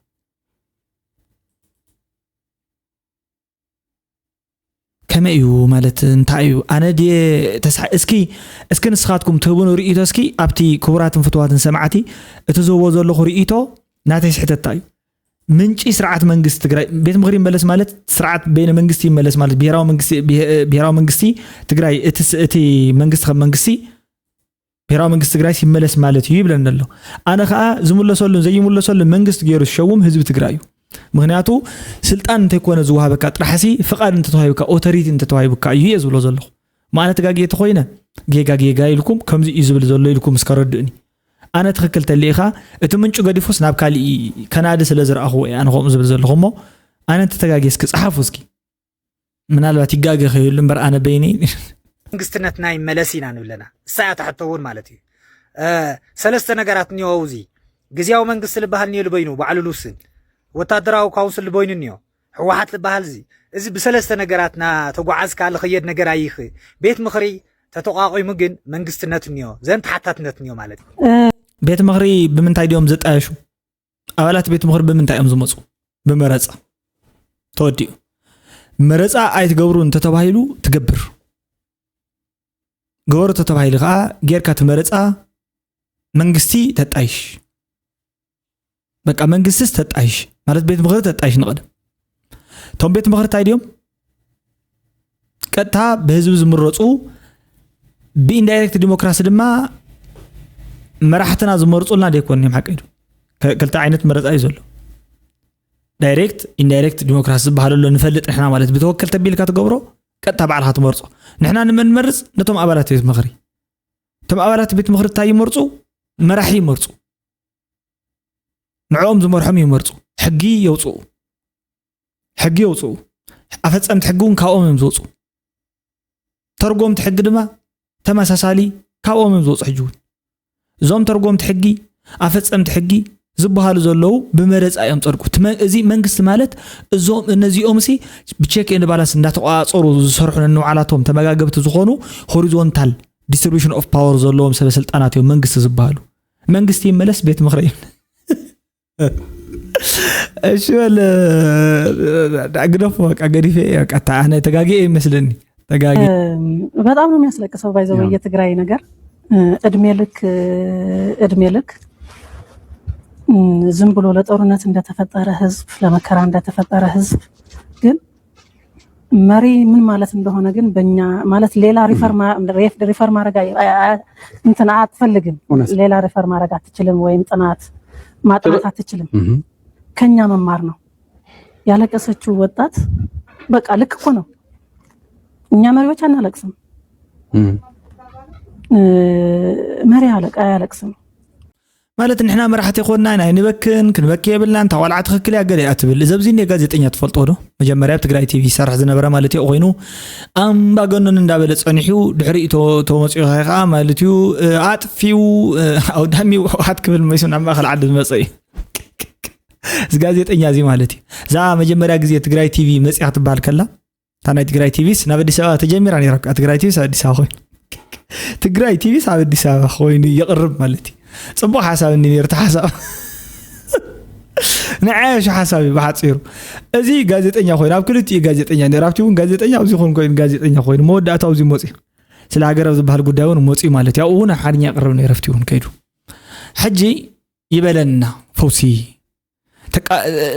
ከመይ እዩ ማለት እንታይ እዩ? ኣነ ድየ ተስሓ-፣ እስኪ፣ እስኪ ንስኻትኩም ትህቡን ርእይቶ እስኪ ኣብቲ ክቡራትን ፍቱዋትን ሰማዕቲ እቲ ዝህቦ ዘለኹ ርእይቶ ናተይ ስሕተት እንታይ እዩ? ምንጪ ስርዓት መንግስቲ ትግራይ ቤት ምኽሪ ይመለስ ማለት ስርዓት በይነ መንግስቲ ይመለስ ማለት ብሔራዊ መንግስቲ ብሔ- ብሔራዊ መንግስቲ ትግራይ እቲ ስ- እቲ መንግስቲ ከም መንግስቲ ብሔራዊ መንግስቲ ትግራይ ይመለስ ማለት እዩ ይብለኒ ኣሎ። ኣነ ከዓ ዝምለሰሉን ዘይምለሰሉን መንግስቲ ገይሩ ዝሸውም ህዝቢ ትግራይ እዩ። ምክንያቱ ስልጣን እንተይኮነ ዝወሃበካ ጥራሕሲ ፍቃድ እንተተዋሂብካ ኦቶሪቲ እንተተዋሂብካ እዩ እየ ዝብሎ ዘለኹ። ማዕነ ተጋጊየ ተኮይነ ጌጋ ጌጋ ኢልኩም ከምዚ እዩ ዝብል ዘሎ ኢልኩም እስከ ረድእኒ። ኣነ ትኽክል ተሊእኻ እቲ ምንጩ ገዲፉስ ናብ ካሊእ ከናዲ ስለ ዝረኣኽዎ እየ ኣነ ከምኡ ዝብል ዘለኹ እሞ ኣነ እንተተጋጊየ እስኪ ጸሓፉ እስኪ። ምናልባት ይጋገ ከይህሉ እምበር ኣነ በይነይ መንግስትነትና ይመለስ ኢና ንብለና። እሳ እያ ትሕቶ እውን ማለት እዩ። እ፣ ሰለስተ ነገራት እኒኦ እዚ ግዝያዊ መንግስቲ ዝበሃል እኒኦ ልበይኑ ባዕሉ ልውስን ወታደራዊ ካውንስል ልበይኑ እኒኦ ህወሓት ዝበሃል እዚ እዚ ብሰለስተ ነገራት ናተጓዓዝካ ልኸየድ ነገር ኣይኽ ቤት ምኽሪ ተተቋቂሙ ግን መንግስትነት እኒኦ ዘን ተሓታትነት እኒኦ ማለት እዩ። ቤት ምኽሪ ብምንታይ ድዮም ዝጣየሹ? ኣባላት ቤት ምኽሪ ብምንታይ እዮም ዝመፁ? ብመረፃ ተወዲኡ። መረፃ ኣይትገብሩ እንተተባሂሉ ትገብር። ግበሩ ተተባሂሉ ከዓ ጌርካ እቲ መረፃ መንግስቲ ተጣይሽ። በቃ መንግስቲስ ተጣይሽ ማለት ቤት ምኽሪ ተጣይሽ ንቐደም። እቶም ቤት ምኽሪ እንታይ ድዮም? ቀጥታ ብህዝቢ ዝምረፁ ብኢንዳይሬክት ዲሞክራሲ ድማ መራሕትና ዝመርፁልና ደይኮን እዮም ሓቀይዱ። ከ- ክልተ ዓይነት መረፃ እዩ ዘሎ። ዳይሬክት ኢንዳይሬክት ዲሞክራሲ ዝበሃል ኣሎ ንፈልጥ ንሕና ማለት ብተወከል ተቢልካ ትገብሮ ቀጥታ ባዕልካ ትመርፆ። ንሕና ንመን ንመርፅ? ነቶም ኣባላት ቤት ምኽሪ። እቶም ኣባላት ቤት ምኽሪ እንታይ ይመርፁ? መራሒ ይመርፁ። ንዕኦም ዝመርሖም ይመርፁ። ሕጊ የውፅኡ። ሕጊ የውፅኡ። ኣፈፀምቲ ሕጊ እውን ካብኦም እዮም ዝወፁ። ተርጎምቲ ሕጊ ድማ ተመሳሳሊ ካብኦም እዮም ዝወፁ። ሕጂ እውን እዞም ተርጎምቲ ሕጊ ኣፈፀምቲ ሕጊ ዝበሃሉ ዘለዉ ብመረፃ እዮም ፀድቁ። እቲ መ- እዚ መንግስቲ ማለት እዞም እነዚኦም ሲ ብቼክ ኤንድ ባላንስ እንዳተቆፃፀሩ ዝሰርሑ ነንባዕላቶም ተመጋገብቲ ዝኾኑ ሆሪዞንታል ዲስትሪቢሽን ኦፍ ፓወር ዘለዎም ሰበ ስልጣናት እዮም መንግስቲ ዝበሃሉ። መንግስቲ ይመለስ ቤት ምኽሪ እዩ። እሺ በል ግደፎ በቃ ገዲፈ እየ በቃ እታ ኣነ ተጋጊየ ይመስለኒ ተጋጊ በጣም ነው የሚያስለቅሰው። ባይዘው የትግራይ ነገር እድሜ ልክ እድሜ ልክ ዝም ብሎ ለጦርነት እንደተፈጠረ ህዝብ፣ ለመከራ እንደተፈጠረ ህዝብ ግን መሪ ምን ማለት እንደሆነ ግን በእኛ ማለት ሌላ ሪፈር ማድረግ እንትን አትፈልግም። ሌላ ሪፈር ማድረግ አትችልም፣ ወይም ጥናት ማጥናት አትችልም። ከኛ መማር ነው። ያለቀሰችው ወጣት በቃ ልክ እኮ ነው። እኛ መሪዎች አናለቅስም። መሪ አያለቅስም። ማለት ንሕና መራሕቲ ኮንና ናይ ንበክን ክንበኪ የብልና። እንታ ቆልዓ ትኽክል እያ ገለ እያ ትብል። እዚ ኣብዚ እኒኦ ጋዜጠኛ ትፈልጦ ዶ? መጀመርያ ኣብ ትግራይ ቲቪ ይሰርሕ ዝነበረ ማለት እዩ ኮይኑ ኣምባገነን እንዳበለ ጸኒሑ ድሕሪኡ ተመፂኡ ከዓ ማለት እዩ ኣጥፊው ኣውዳሚው ህወሓት ክብል መይሱ ናብ ማእኸል ዓዲ ዝመፀ እዩ። እዚ ጋዜጠኛ እዚ ማለት እዩ። እዛ መጀመርያ ግዜ ትግራይ ቲቪ መፅያ ክትበሃል ከላ እታ ናይ ትግራይ ቲቪስ ናብ ኣዲስ ኣበባ ተጀሚራ ነይራ። ትግራይ ቲቪስ ኣብ ኣዲስ ኣበባ ኮይኑ ትግራይ ቲቪስ ኣብ ኣዲስ ኣበባ ኮይኑ የቕርብ ማለት እዩ። ፅቡቕ ሓሳብ እኒ ነይሩ እቲ ሓሳብ ንዓያሹ ሓሳብ እዩ ብሓፂሩ። እዚ ጋዜጠኛ ኮይኑ ኣብ ክልቲኡ ጋዜጠኛ ነይሩ። ኣብቲ እውን ጋዜጠኛ ኣብዚ ኹን ኮይኑ ጋዜጠኛ ኮይኑ መወዳእታ ኣብዚ መፅዩ ስለ ሃገር ኣብ ዝበሃል ጉዳይ እውን መፅዩ ማለት እዩ። ኣብኡ እውን ኣምሓርኛ የቕርብ ነይሩ ኣብቲ እውን ከይዱ። ሕጂ ይበለና ፈውሲ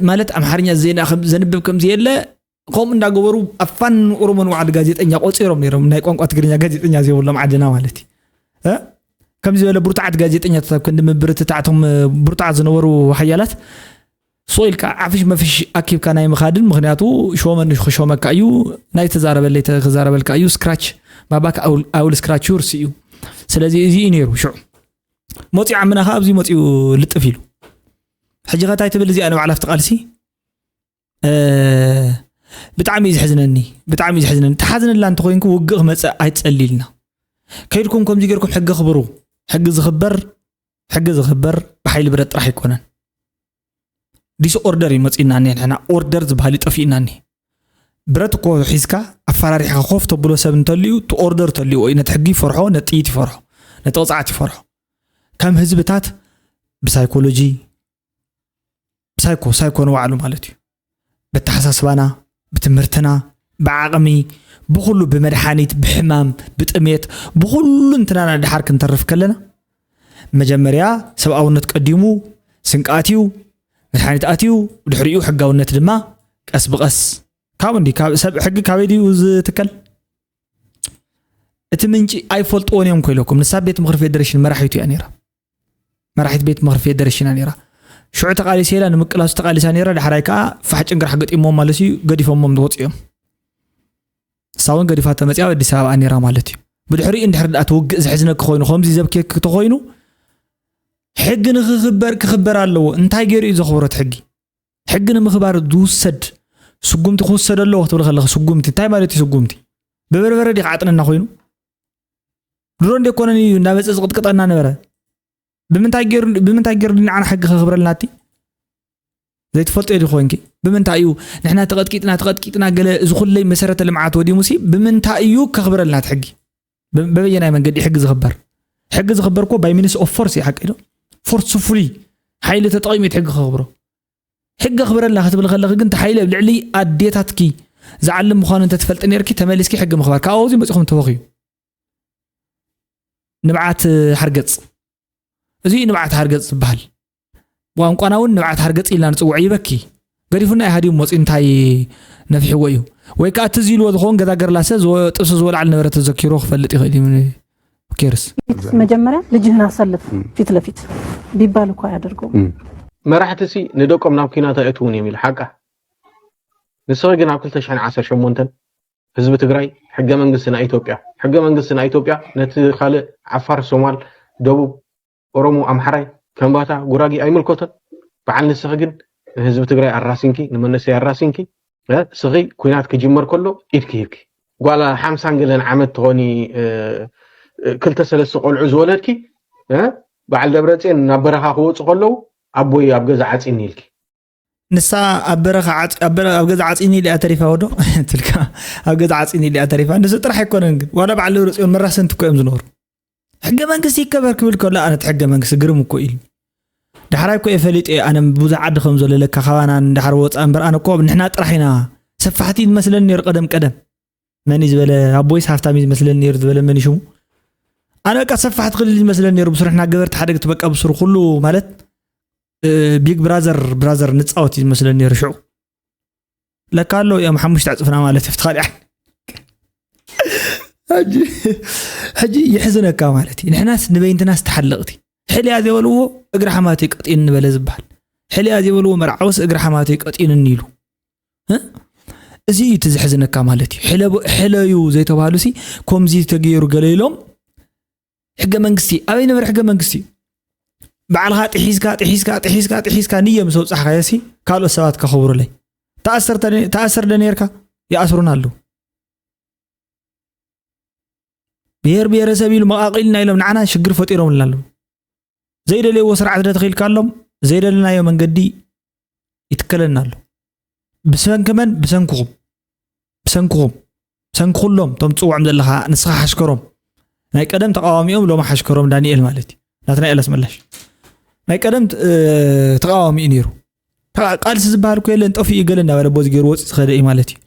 ማለት ኣምሓርኛ ዜና ዘንብብ ከምዚ የለ ከምኡ እንዳገበሩ ኣፋን ኦሮሞን ዋዕዲ ጋዜጠኛ ቆፂሮም ነይሮም ናይ ቋንቋ ትግርኛ ጋዜጠኛ ዘይብሎም ዓድና ማለት እዩ። ከምዚ ዝበለ ብርቱዓት ጋዜጠኛታት ኣብ ክንዲ ምብርትታዕቶም ብርቱዓት ዝነበሩ ሓያላት ሶ ኢልካ ዓፍሽ መፍሽ ኣኪብካ ናይ ምኻድን ምክንያቱ ሾመን ክሾመካ እዩ ናይ ተዛረበለይ ክዛረበልካ እዩ ስክራች ባባክ ኣውል ስክራች ዩርስ እዩ። ስለዚ እዚ እዩ ነይሩ ሽዑ መፂኡ ዓምና ከዓ ኣብዚ መፂኡ ልጥፍ ኢሉ ሕጂ ከታይ ትብል እዚኣ ንባዕላ ኣብቲ ቃልሲ ብጣዕሚ እዩ ዝሕዝነኒ። ብጣዕሚ እዩ ዝሕዝነኒ። ተሓዝንላ እንተኮይንኩ ውግእ ክመፅእ ኣይትፀሊ ኢልና ከይድኩም ከምዚ ገይርኩም ሕጊ ክብሩ። ሕጊ ዝኽበር ሕጊ ዝኽበር ብሓይሊ ብረት ጥራሕ ኣይኮነን። ዲስኦርደር እዩ መፂእና እኒሀ ንሕና ኦርደር ዝበሃል እዩ ጠፊእና እኒሀ። ብረት እኮ ሒዝካ ኣፈራሪሕካ ኮፍ ተብሎ ሰብ እንተልዩ እቲ ኦርደር ተልይዎ እዩ ነቲ ሕጊ ይፈርሖ፣ ነቲ ጥይት ይፈርሖ፣ ነቲ ቅፅዓት ይፈርሖ። ከም ህዝብታት ብሳይኮሎጂ ሳይኮ ሳይኮ ንባዕሉ ማለት እዩ። በተሓሳስባና፣ ብትምህርትና፣ ብዓቕሚ፣ ብኹሉ ብመድሓኒት፣ ብሕማም፣ ብጥሜት፣ ብኹሉ እንትናና ድሓር ክንተርፍ ከለና መጀመርያ ሰብኣውነት ቀዲሙ ስንቃት እዩ። መድሓኒት ኣትዩ፣ ድሕሪኡ ሕጋውነት ድማ ቀስ ብቐስ ካብ እንዲ ካብ ሰብ ሕጊ ካበይ ድዩ ዝትከል? እቲ ምንጪ ኣይፈልጥዎን እዮም ኮይለኩም። ንሳ ቤት ምኽሪ ፌደሬሽን መራሒቱ እያ ነይራ። መራሒት ቤት ምኽሪ ፌደሬሽን እያ ነይራ። ሽዑ ተቓሊሰ ኢላ ንምቅላሱ ተቓሊሳ ነይራ። ዳሕራይ ከዓ ፋሕ ጭንግራሕ ገጢሞም ማለት እዩ፣ ገዲፎሞም ዝወፁ እዮም። ንሳ እውን ገዲፋቶ መፂኣ ኣብ ኣዲስ ኣበባ ነይራ ማለት እዩ። ብድሕሪኡ እንድሕር ደኣ እቲ ውግእ ዝሕዝነኪ ኮይኑ፣ ከምዚ ዘብክየኪ ተኾይኑ፣ ሕጊ ንክኽበር ክኽበር ኣለዎ። እንታይ ገይሩ እዩ ዘኽብሮ እቲ ሕጊ? ሕጊ ንምኽባር ዝውሰድ ስጉምቲ ክውሰድ ኣለዎ ክትብል ከለኺ፣ ስጉምቲ እንታይ ማለት እዩ? ስጉምቲ ብበርበረ ድዩ ክዓጥነና ኮይኑ? ድሮ እንደ ኮነን እዩ እንዳመፀ ዝቕጥቅጠና ነበረ። ብምንታይ ገይሩ ብምንታይ ገይሩ ንዓና ሕጊ ከኽብረልና እቲ ዘይትፈልጦ ኢሉ ኮይንኪ? ብምንታይ እዩ ንሕና ተቐጥቂጥና ተቐጥቂጥና ገለ እዚ ኩለይ መሰረተ ልምዓት ወዲሙሲ ብምንታይ እዩ ከኽብረልና እቲ ሕጊ? ብ- በበየናይ መንገዲ ሕጊ ዝኽበር? ሕጊ ዝኽበር እኮ by means of force እዩ፣ ሓቂ ዶ? ፎርስፉሊ ሓይሊ ተጠቒሙ እቲ ሕጊ ከኽብሮ። ሕጊ ኣኽብረልና ክትብል ከለኺ ግን፣ እቲ ሓይሊ ኣብ ልዕሊ ኣዴታትኪ ዝዓልም ምዃኑ እንተትፈልጢ ነርኪ፣ ተመሊስኪ ሕጊ ምኽባር። ካብ ኣብዚ መጺኹም ተወኽዩ። ንብዓት ሓርገጽ። እዚ እዩ ንብዓት ሓርገጽ ዝበሃል። ቋንቋና እውን ንብዓት ሓርገጽ ኢልና ንጽውዖ። ይበኪ። ገዲፉና እዩ ሃዲሙ መጺኡ፣ እንታይ ነፊሕዎ እዩ? ወይ ከኣ እቲ እዚ ኢልዎ ዝኸውን ገዛ ገርላሰ ዝወ-፣ ጥብሲ ዝበልዓሉ ነበረ ተዘኪሩ ክፈልጥ ይኽእል እዩ። ኬርስ። መጀመሪያ ልጅህን አሳልፍ ፊት ለፊት ቢባል እኮ አያደርገውም። መራሕቲ ሲ ንደቆም ናብ ኲናት ኣየእትዉን እዮም ኢሉ ሓቃ። ንስኺ ግን ኣብ ክልተ ሽሕን ዓሰርተ ሸሞንተን ህዝቢ ትግራይ ሕገ መንግስቲ ናይ ኢትዮጵያ ሕገ መንግስቲ ናይ ኢትዮጵያ ነቲ ካልእ ዓፋር፣ ሶማል፣ ደቡብ፣ ኦሮሞ፣ ኣምሓራይ፣ ከምባታ፣ ጉራጌ ኣይምልከቶን። በዓል ንስኺ ግን ንህዝቢ ትግራይ ኣራሲንኪ፣ ንመንእሰይ ኣራሲንኪ። እ፣ ስኺ ኲናት ክጅመር ከሎ ኢድኪ ሂብኪ። ጓል ሓምሳን ገለን ዓመት ትኾኒ፣ እ፣ እ፣ ክልተ ሰለስተ ቆልዑ ዝወለድኪ፣ እ፣ በዓል ደብረፅዮን ናብ በረኻ ክወፁ ከለዉ ኣቦይ ኣብ ገዛ ዓፂኒ ኢልኪ። ንሳ ኣብ በረኻ ዓፂ-፣ ኣብ በረ-፣ ኣብ ገዛ ዓፂኒ ኢሊኣ ተሪፋ ወዶ ትልካ። ኣብ ገዛ ዓፂኒ ኢሊኣ ተሪፋ። ንሱ ጥራሕ ኣይኮነን ግን፣ ዋላ በዓል ደብረፅዮን መራሰንቲ እኮ እዮም ዝነበሩ። ሕገ መንግስቲ ይከበር ክብል ከሎ፣ ኣነ እቲ ሕገ መንግስቲ ግርም እኮ ኢሉ። ዳሕራይ እኮ እየ ፈሊጠ፣ ኣነ ብዙሕ ዓዲ ከም ዘሎ ለካ ካባና እንዳሓር ወፃ እምበር፣ ኣነ እኮ ንሕና ጥራሕ ኢና ሰፋሕቲ ዝመስለኒ ነይሩ ቀደም ቀደም። መን እዩ ዝበለ? ኣቦይስ ሃፍታም እዩ ዝመስለኒ ነይሩ ዝበለ መን እዩ ሽሙ? ኣነ በቃ ሰፋሕቲ ክልል ዝመስለኒ ነይሩ፣ ብስሩ ንሕና ገበርቲ ሓደግቲ በቃ ብስሩ ኩሉ ማለት፣ እ፣ ቢግ ብራዘር፣ ብራዘር ንፃወት እዩ ዝመስለኒ ነይሩ ሽዑ። ለካ ኣለዉ እዮም ሓሙሽተ ዕፅፍና ማለት እዩ፣ ፍትኻ ዲኣ። ሕጂ፣ ሕጂ የሕዝነካ ማለት እዩ። ንሕናስ ንበይንትናስ ተሓለቕቲ። ሕልያ ዘይበልዎ እግሪ ሓማተይ ቀጢኑ ንበለ ዝበሃል። ሕልያ ዘይበልዎ መርዓውስ እግሪ ሓማተይ ቀጢኑኒ ኢሉ። እ? እዚ እዩ እቲ ዘሕዝነካ ማለት እዩ። ሕለቡ-፣ ሕለዩ ዘይተባህሉ ሲ፣ ከምዚ ተገይሩ ገለ ኢሎም፣ ሕገ መንግስቲ፣ ኣበይ ነበር ሕገ መንግስቲ? ባዕልኻ ጥሒስካ፣ ጥሒስካ፣ ጥሒስካ፣ ጥሒስካ ንየ ምስ ኣውጻሕካዮ ሲ፣ ካልኦት ሰባት ከኽብሩለይ። ተኣሰር ተነ-፣ ተኣሰር ደ ነርካ? ይኣስሩና ኣለዉ። ብሄር ብሄረሰብ ኢሉ መቓቒልና ኢሎም ንዓና ሽግር ፈጢሮምልና ኣለዉ። ዘይደለይዎ ስርዓት ደ ተኺልካሎም፣ ዘይደለናዮ መንገዲ ይትከለና ኣሎ። ብሰንኪ መን? ብሰንክኹም። ብሰንክኹም። ብሰንኪ ኩሎም፣ እቶም ትጽውዖም ዘለኻ፣ ንስኻ ሓሽከሮም። ናይ ቀደም ተቓዋሚኦም፣ ሎሚ ሓሽከሮም ዳንኤል ማለት እዩ። ናትናኤል ኣስመላሽ። ናይ ቀደም፣ እ፣ ተቓዋሚ እዩ ነይሩ። ተቓ-፣ ቃልሲ ዝበሃል እኮ የለን፣ ጠፊኡ እዩ ገለ እናበለ ቦዚ ገይሩ ወፂ ዝኸደ እዩ ማለት እዩ።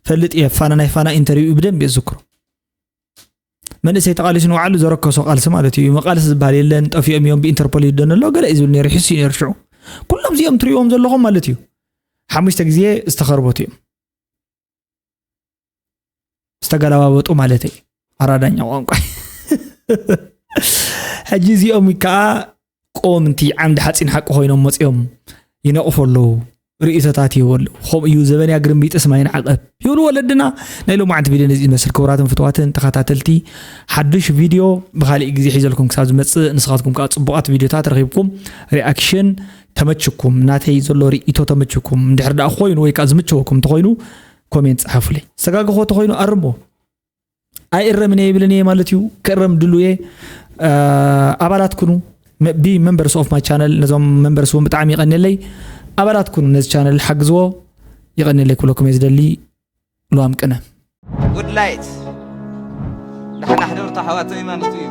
ፈልጥ እየ፣ ፋና፣ ናይ ፋና ኢንተርቪው ብደንብ እየ ዝዝክሮ። መንእሰይ ተቓሊሱ ንባዕሉ ዘረከሶ ቃልሲ ማለት እዩ። መቃልሲ ዝበሃል የለን፣ ጠፊኦም እዮም፣ ብኢንተርፖል ይደነ ኣሎ፣ ገለ እዩ ዝብል ነይሩ፣ ይሕሱ እዩ ነይሩ ሽዑ። ኩሎም እዚኦም ትሪእዎም ዘለኹም ማለት እዩ። ሓሙሽተ ግዜ ዝተኸርበቱ እዮም። ዝተገለባበጡ ማለተይ፣ ኣራዳኛ ቋንቋ። ሕጂ እዚኦም ከዓ ቆምንቲ ዓምዲ ሓፂን ሓቂ ኮይኖም መፂኦም ይነቕፉ ኣለዉ፣ ርእይቶታት ይህቡ ኣለዉ። ከምኡ እዩ ዘበንያ ግርምቢጥስ ማይን ዓቐብ ይብሉ ወለድና። ናይ ሎማዓንቲ ቪድዮ ነዚ ይመስል። ክቡራትን ፍትዋትን ተኸታተልቲ፣ ሓዱሽ ቪድዮ ብኻሊእ ግዜ ሒዘልኩም ክሳብ ዝመፅእ፣ ንስኻትኩም ከዓ ፅቡቓት ቪድዮታት ረኺብኩም ሪኣክሽን ተመችኩም፣ ናተይ ዘሎ ርእይቶ ተመችኩም፣ እንድሕር ደኣ ኮይኑ ወይ ከዓ ዝምቸወኩም እንተኾይኑ ኮሜንት ጸሓፉለይ። ዝተጋገኹ ተኾይኑ ኣርሞ። ኣይእረምን እየ ይብልን እየ ማለት እዩ። ክእረም ድሉ እየ። እ፣ ኣባላት ኩኑ። መ-፣ be members of my channel። ነዞም members እውን ብጣዕሚ ይቐንየለይ። ኣባላት ኩኑ፣ ነዚ ቻነል ሓግዝዎ። ይቐንየለይ ክብለኩም እየ ዝደሊ። ልዋም ቅነ። ጉድ ላይት። ደሓን ኣሕደሩ ኣሕዋተይ ማለት እዩ።